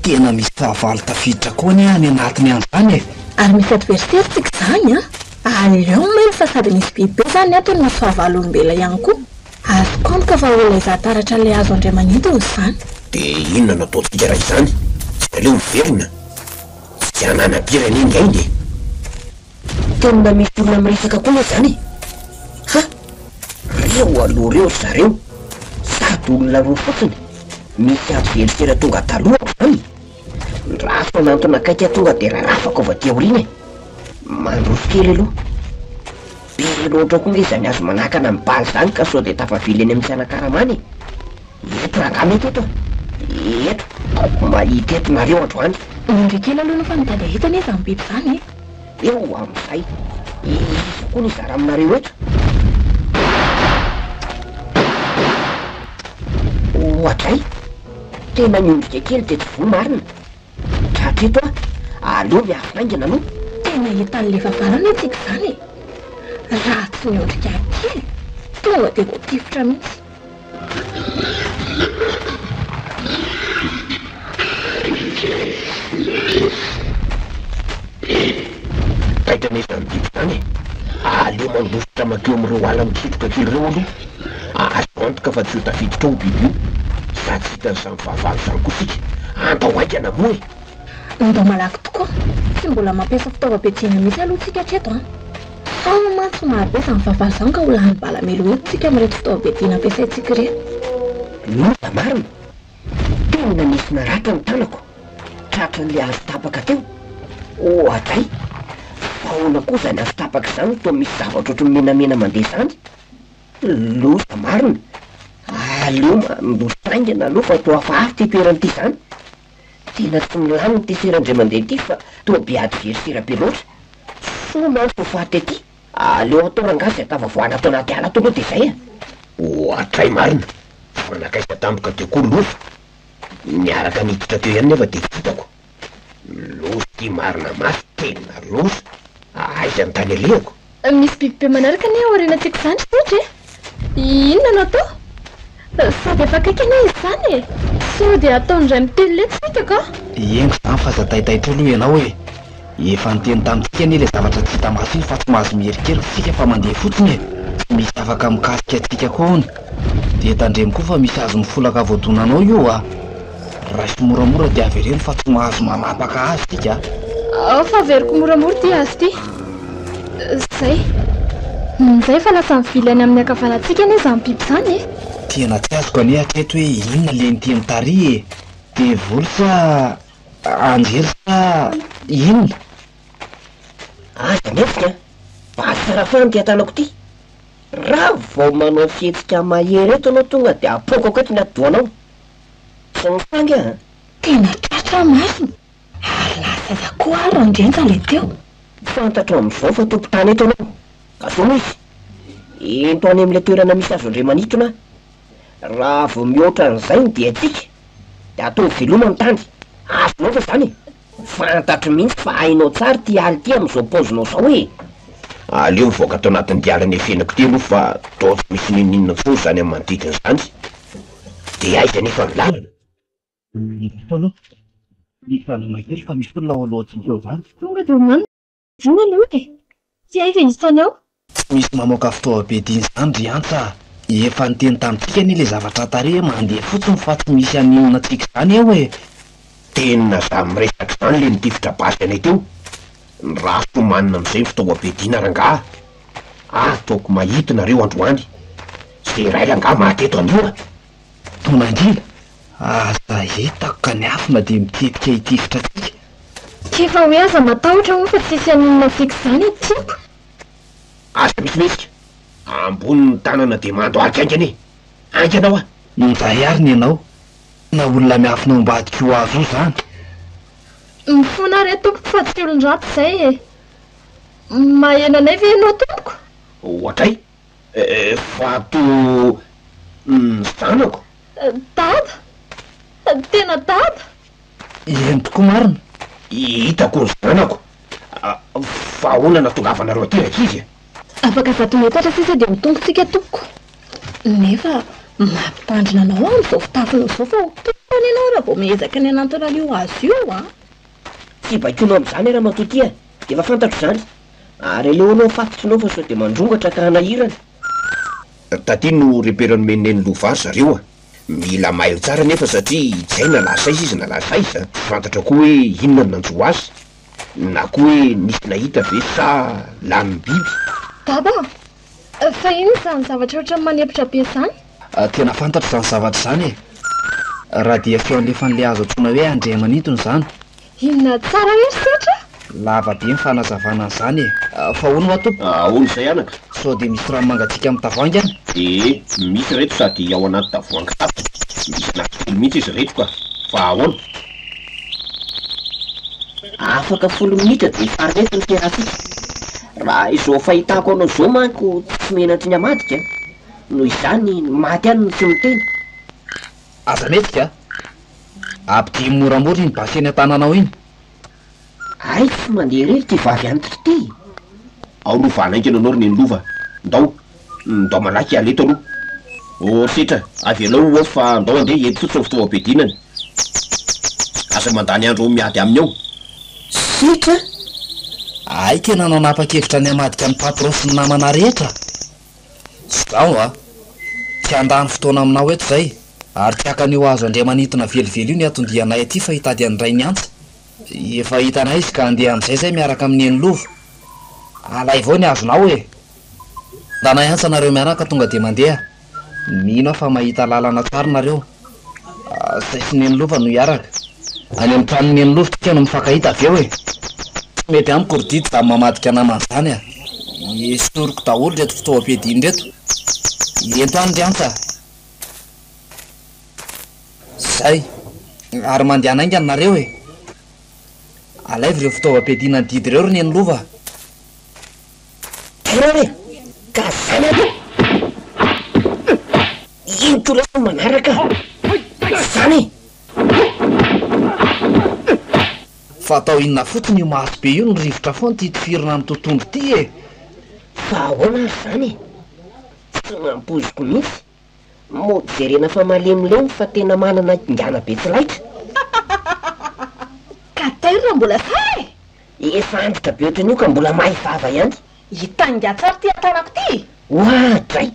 Tena misy fahavalo tafiditra koa anie any anatiny any zany e! Ary misy adversaire tsika zany an! Aleo mailo fa sady misy biby be zany ato no misy fahavalo olombelona ihany koa. Azoko antoka fa olona hizaha taratra ilay hazo andriamanintona izany. Dia inona no ataontsika raha izany? Tsy aleo miverina? Tsy hananam-pira anie ny aina e! Tena misy olona miresaka koa anie izany e! Ha! Reo aloha reo ry zareo, sady olona roa fotsiny, misy adversaire tonga talohako izany, ndraso hanantona akaiky aho tonga dia rarafako avy aty aoriana e! Mandroso kely aloha. Be loatra koa nge izany hazo manakana ny bala izany ka sao dia tafavily eny amin'ny tsy hanan-karamana e! Eto rangahy mety eto a! Eto! Mahita eto nareo androany. Miandry kely aloha aloha fa mitady hahita anie izany biby izany e! Eo amin'izay. Iza koa no hizara aminareo eto? Oadray! Tena miondrika kely dia tsy voa marina. Tratra eto aho. Aleo miafina haingana aloha. Tena hitan'ilay fahavalo anie tsika izany e! Raha tsy miondrika kely, tonga dia voatifitra mihitsy. Taitra anie izany biby izany e! Aleo mandositra mankeo amin'ireo ala mikitroka kely ireo aloha. Azo antoka fa tsy ho tafiditra ao io biby io. Sady tsy hitan'izany fahavalo izany koa isika. Andao haingana moa e! Andao malaky tokoa. Tsy mbola mampiasa fitaovam-piadiana mihitsy aloha tsika hatreto an! Sao mantsy marobe izany fahavalo izany ka ho lany bala melo eto tsika amin'ireto fitaovam-piadiana ampiasaintsika ireto. Loza marina! Tena nisy naratra ny tanako, tratran'ilay hazo tapaka teo. Oadray! Fa ahoana koa izany hazo tapaka izany no toa misy zavatra ohatran'ny menamena mandeha izany? Loza marina! Aleo mandositra haingana aloha fa toa hafahafa ity toerana ity izany. Tena tsy milamina ity sera indray mandeha ity fa toa be adversera be loatra. Soa mantsy ho faty aty. Aleo atao rangahy izay tafavoahana ato anaty ala ato aloha dia izay a! Ohatray marina! Fa nankaiza tampoka teo koa loza! Niaraka niditra teo ihany nefa dia tsy hitako. Loza ity marina mafy, tena loza! Aiza ny tany alehako? Misy biby be manaraka anie ao aorianantsika izany ry Sedra e! Inona no atao? Sady efa akaiky anie izy izany e! Sao dia ataony indray mitelina eto isika ka! Henoko izany fa aza taitaitra aloha ianao e! Efa niteny tamintsika anie ilay zavatra tsy hita maso iny fa tsy mahazo miherikerika isika fa mandeha fotsiny e! Tsy misy afaka mikasika antsika koa hono. Dia tandremo koa fa misy hazo mifolaka voadonanao io a! Raiso moramora dia avereno fa tsy mahazo manapaka azy isika a! Ao fa averiko moramora ity hazo ity. Zay. Zay fa lasa mivily any amin'ny ankavanantsika anie izany biby izany e! Tena tsy azoko anie hatreto hoe inona le niteny tary e! Devoly sa anjely sa inona? Aza mihetsika an! Basy tsara fahana ity an-tanako ity! Raha vao manao fihetsika mahery eto ianao tonga dia apoakako eto ny atidohanao! Tsy misangy aho an! Tena tratra aho marina! Ary lasa aiza koa ary Randrenja le teo? Fantatro amin'izao fa tompon-tany eto ianao. Gazono izy. Ento any amin'ilay toerana misy azo Andriamanitona aho. Raha vao mihoatra an'izay ny diantsika, dia ataovy veloma ny tany. Azonao ve izany e? Fantatro mihitsy fa hainao tsara ity ala ity amin'izao paozinao izao e! Aleo mivoaka ato anatin'ity ala nefenako ity aloha fa toa tsy misy n'inon'inona intsony izany amin'ny manodidina izany. Dia aiza anefa ny lalana? Miditra aloha. Mijanona kely fa misy olona ao alohantsika eo izany. Tonga dia omanina Inona aloha e? Tsy hay ve ny fotoana ao? Tsy misy mamoaka fitaovam-piadiana izany ry Antsa a! Efa niteny tamintsika anie ilay zavatra tarehy hoe mandeha fotsiny fa tsy misy haninona antsika izany eo e! Tena za miresaka izany le nitifitra basy anay teo, ny raso omanina amizay ny fitaovam-piadiana rangaha a! Ataoko mahity nareo androany, ze iray rangaha maty eto anio a! Toa mangina? Aza hitako ka ny afona dia mitetika hitifitra antsika. K'efa hoe aza matahotra hono fa tsisy haninona antsika izany e tiako. Aza misy mihetsika. Ambony ny tanana dia mando alika haingana e! Haingana hoa! Injay ary ny anao, na olona miafina ao ambadik'io hazo io izany. Mifona re tompoko fa tsy olon-dratsy izay e! Maheno anay ve ianao tompoko? Ohatray! Fa toa ny zanako. Dada! Tena dada! Eny tokoa marina. Hitako ny zanako. Fa ahoana nahatongavanareo aty rankizy a? Afaka zato metatra sisa dia ho tonga tsika tompoko. Nefa mampitandrina anao aho amin'izao fitafinao izao fa ho tompony ianao raha vao miezaka ny hanantona an'io hazo io an! Tsy baikoinao amin'izany ramatoa ty a! Efa fantatro izany. Ary aleo aloha afatotrinao fa sao dia mandrongatra ka hanahirana. Taty no repère nomen'i Neny Lova ry zareo a! Mila mailo tsara anefa satria tsy hay na lasa aiza izy na lasa aiza, tsy fantatra koa hoe inona no nanjo azy, na koa hoe nisy nahita ve sa lanin'ny biby. Dada a! Fa inona izany zavatra ohatran'ny manempotra be izany? Tena fantatro izany zavatra izany e! Raha dia feo alefan'ilay azo antsoina hoe Andriamanintona izany. Inona tsara hoe ry Setra? Lava be ny fanazavana an'izany e! Fa hono hoa tompoko? Ahoana izay anaka? Sao dia misy rano mangatsiaka amin'ny tavoahangy any? Ee, misy ireto sady ao anaty tavoahangy sasany. Misy anankitelo mihitsy izy ireto ka! Fa ahoana? Afaka folo minitra dia hifarana eto ny fiarahantsika. Raha izao fahitako anao izao manko tsy menatry ny hamadika a! Noho izany ny maty ihany no tsy miteny. Aza mihetsika a! Ampidino moramora iny basy eny an-tananao iny. Hay tsy mandeha irery ity vavy antitra ity e! Ao aloha fa hanaingana anao ry Neny Lova a! Ndao, ndao malaky hiala eto aloha. Oh Setra, avelao ho ao fa ndao andeha ento fotsiny ny fitaovam-piadinany. Aza mandany andro miady aminy ao. Setra? Hay tena nanapa-kevitra ny hamadika an'i Patron sy ny namana rehetra. Zao a! Tsy handany fotoana aminao eto izay, ary tsy haka an'io hazo andriamanintona velively io ny anton-dianay aty fa hitady an'i Rainiantsa. Efa hitanay izy ka handeha amin'izay izay miaraka amin'i Nenilova. Alaivo ao ny hazonao e! Ndanay antsa nareo mianaka tonga dia mandeha. Mino aho fa mahita lalana tsara nareo. Zay sy Nenilova no hiaraka. Any amin'ny tranon'i Nenilova tsika no mifankahita avy eo e! Tsy mety amiko ry Didy zany mamadika namana zany a! Esoriko daholo ireto fitaovam-piadiana ireto. Ento any ry Antsa a! Zay. Ary mandehana haingana nareo e! Alaivo ireo fitaovam-piadiana an'i Didy ireo ry Nenilova a! Tena re! Ka zany aloha! Ino lasa ny manaraka? Zany e! Fa atao inona fotsiny io maso be io no rivotra foana ity tifirina amin'ny totohondry ity e! Fa ahoana ary zany e? Tsy nampoiziko mihitsy. Mody jerena fa malemilemy fa tena manana ingana be tsy laitra. Ka tairo raha mbola sahy e! Efa antitra be ohatran'io ka mbola mahay vava ihany. Hitangy tsara ity an-tanako ity! Oadray!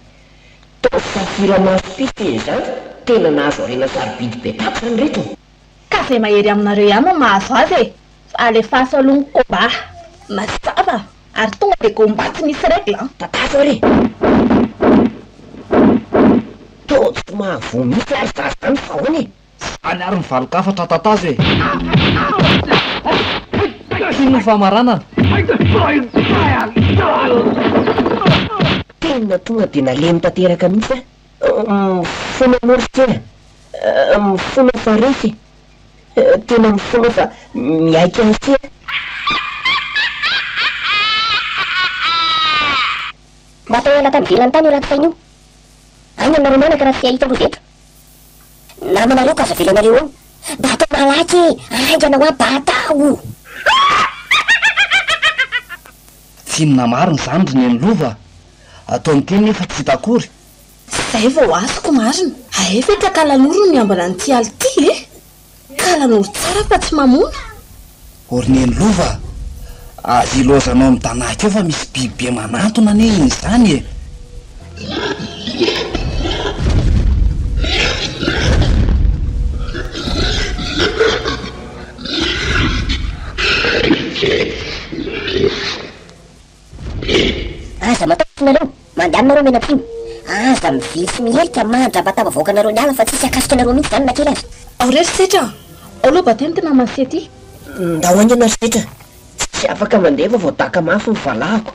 Toa safira maso pitsy e zany tena nahazo harena sarobidy be tato zany reto e! Ka zay mahery aminareo ihany no mahazo azy e! Fa alefaso aloha ny combat! Mazava! Ary tonga dia combat tsy misy règle an! Tatazo ary e! Toa tsy mahavoa mihitsy ary za zany fa ahoana e? Zany ary ny valin-kafatra tatazo e! Ity no famaranana. Tena tonga dia nalemy tanteraka mihitsy aho. Mifona anao ry se a! Mifona fa resy e! Tena mifona fa miaiky an'i se a! Mba atao hiala tany ivelany tany io ratsy saina io. Any aminareo mianaka raha tsy hahita loza eto. Namanareo ka aza avelanareo eo. Mba atao malaky e! Haingana hoa mba atao! F'inona marina izany ry Neny Lova? Atao miteny nefa tsy hita akory. Zay vao azoko marina. Hay ve ka kalanoro no miambina an'ity ala ity e? Kalanoro tsara fa tsy mamono. O ry Neny Lova a! Aza ilaozanao midanàka eo fa misy biby be manantona anie iny izany e! Aza matahotra nareo, mandany nareo mianatsimo. Aza mivily sy mihelika mandra-batava-vahoaka anareo ny ala fa tsisy hakasika anareo mihitsy izany na kely aza. Ao re ry Setra a! Ao aloha batemy ty naman'i Sety. Ndao haingana ry Setra, tsy afaka mandeha fa voadaka mafy ny valahako.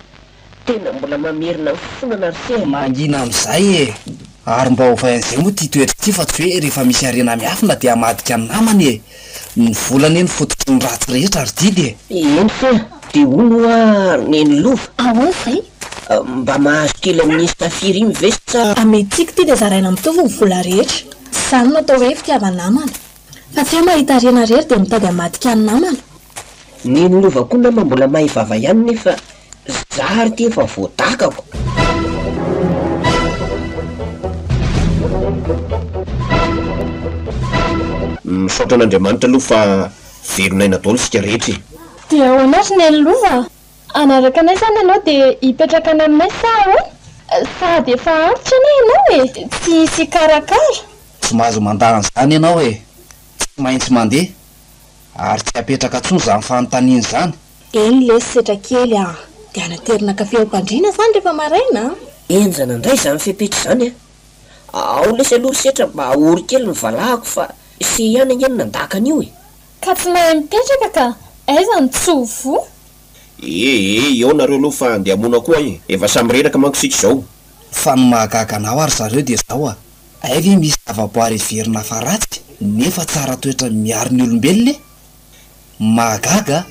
Tena mbola mamerina ny fonana ry se a! Mangina amin'izay e! Ary mba ovay an'izay moa ity toetra ity fa tsy hoe rehefa misy harena miafina dia hamadika ny namany e! Ny vola anie no fototry ny ratsy rehetra ry Didy e! Eny fe a! Dia hono hoa ry Neny Lova? Ahoana izay? Mba mahazo kely amin'iny safiry iny ve sa? Ametsika ity dia zaraina mitovy ny vola rehetra. Izany no atao hoe fitiava-namana. Fa tsy hoe mahita harena irery dia mitady hamadika ny namana. Neny Lova koa nama mbola mahay vava ihany nefa za ary ty efa voadakako. Misaotra an'Andriamanitra aloha fa velon'aina daholo isika rehetra e! Dia ahoana ry Neny Lova a? Hanaraka anay izany ianao dia hipetraka any aminay sa ahoana? Sady efa antitra anie ianao e! Tsy hisy hikarakara. Tsy mahazo mandà an'izany ianao e! Tsy maintsy mandeha ary tsy apetraka intsony izany fanontaniana izany. Eny lesy setra kely a! Dia anaterina kafe ao am-pandriana izany rehefa maraina a! Henjana indray izany fepetra izany a! Ao lesy aloha ry setra mba ahory kely ny valahako fa se ihany ange no nandaka an'io e! Ka tsy mahay mipetraka ka! Aiza no tsy ho voa? E e, eo nareo aloha fa andeha hamono akoho aho e! Efa samy reraka manko isika izao. Fa ny mahagaga anao ary zareo dia izao a! Hay ve misy zavaboary heverina fa ratsy nefa tsara toetra miaro ny olombelona e? Mahagaga a!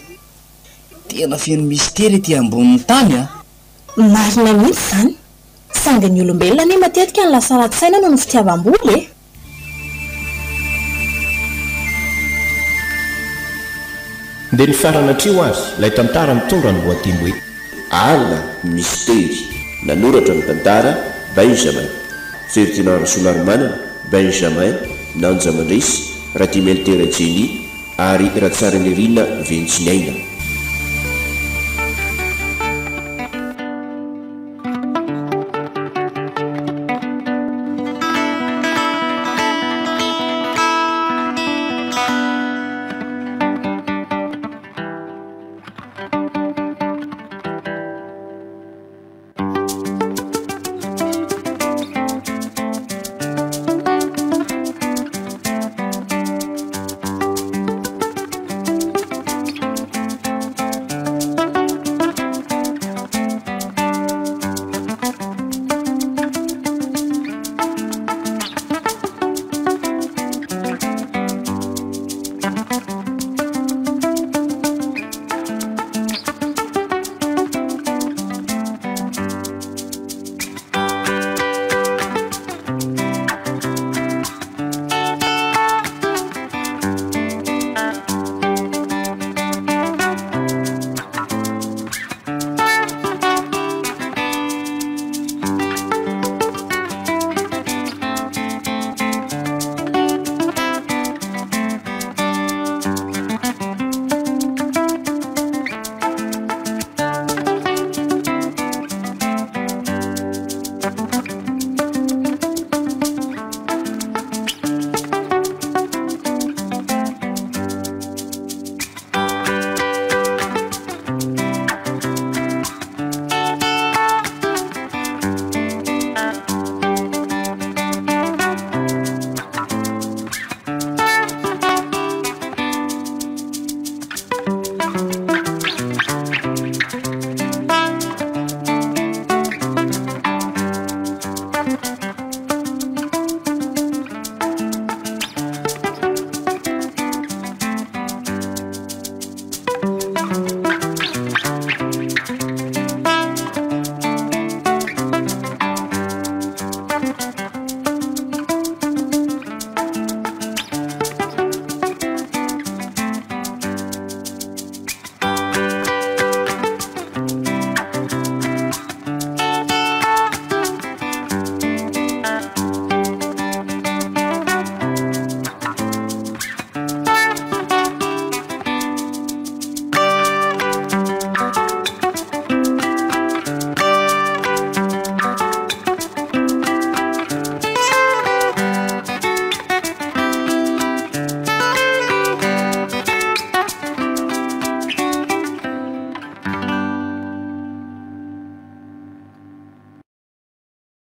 Tena feno mistery ety ambonin'ny tany a! Marina mihitsy izany! Saingy ny olombelona anie matetika no lasa ratsy saina noho ny fitiavam-bola e! Dia nifarana hatreo ary ilay tantara mitondra ny lohateny hoe. Ala Mistery. Nanoratra ny tantara, Benjamin. Ferdinand Rasolarimanana, Benjamin, Nanja Mandresy, Radimelitera Jenny ary Ratsaranirina Ventsiniaina.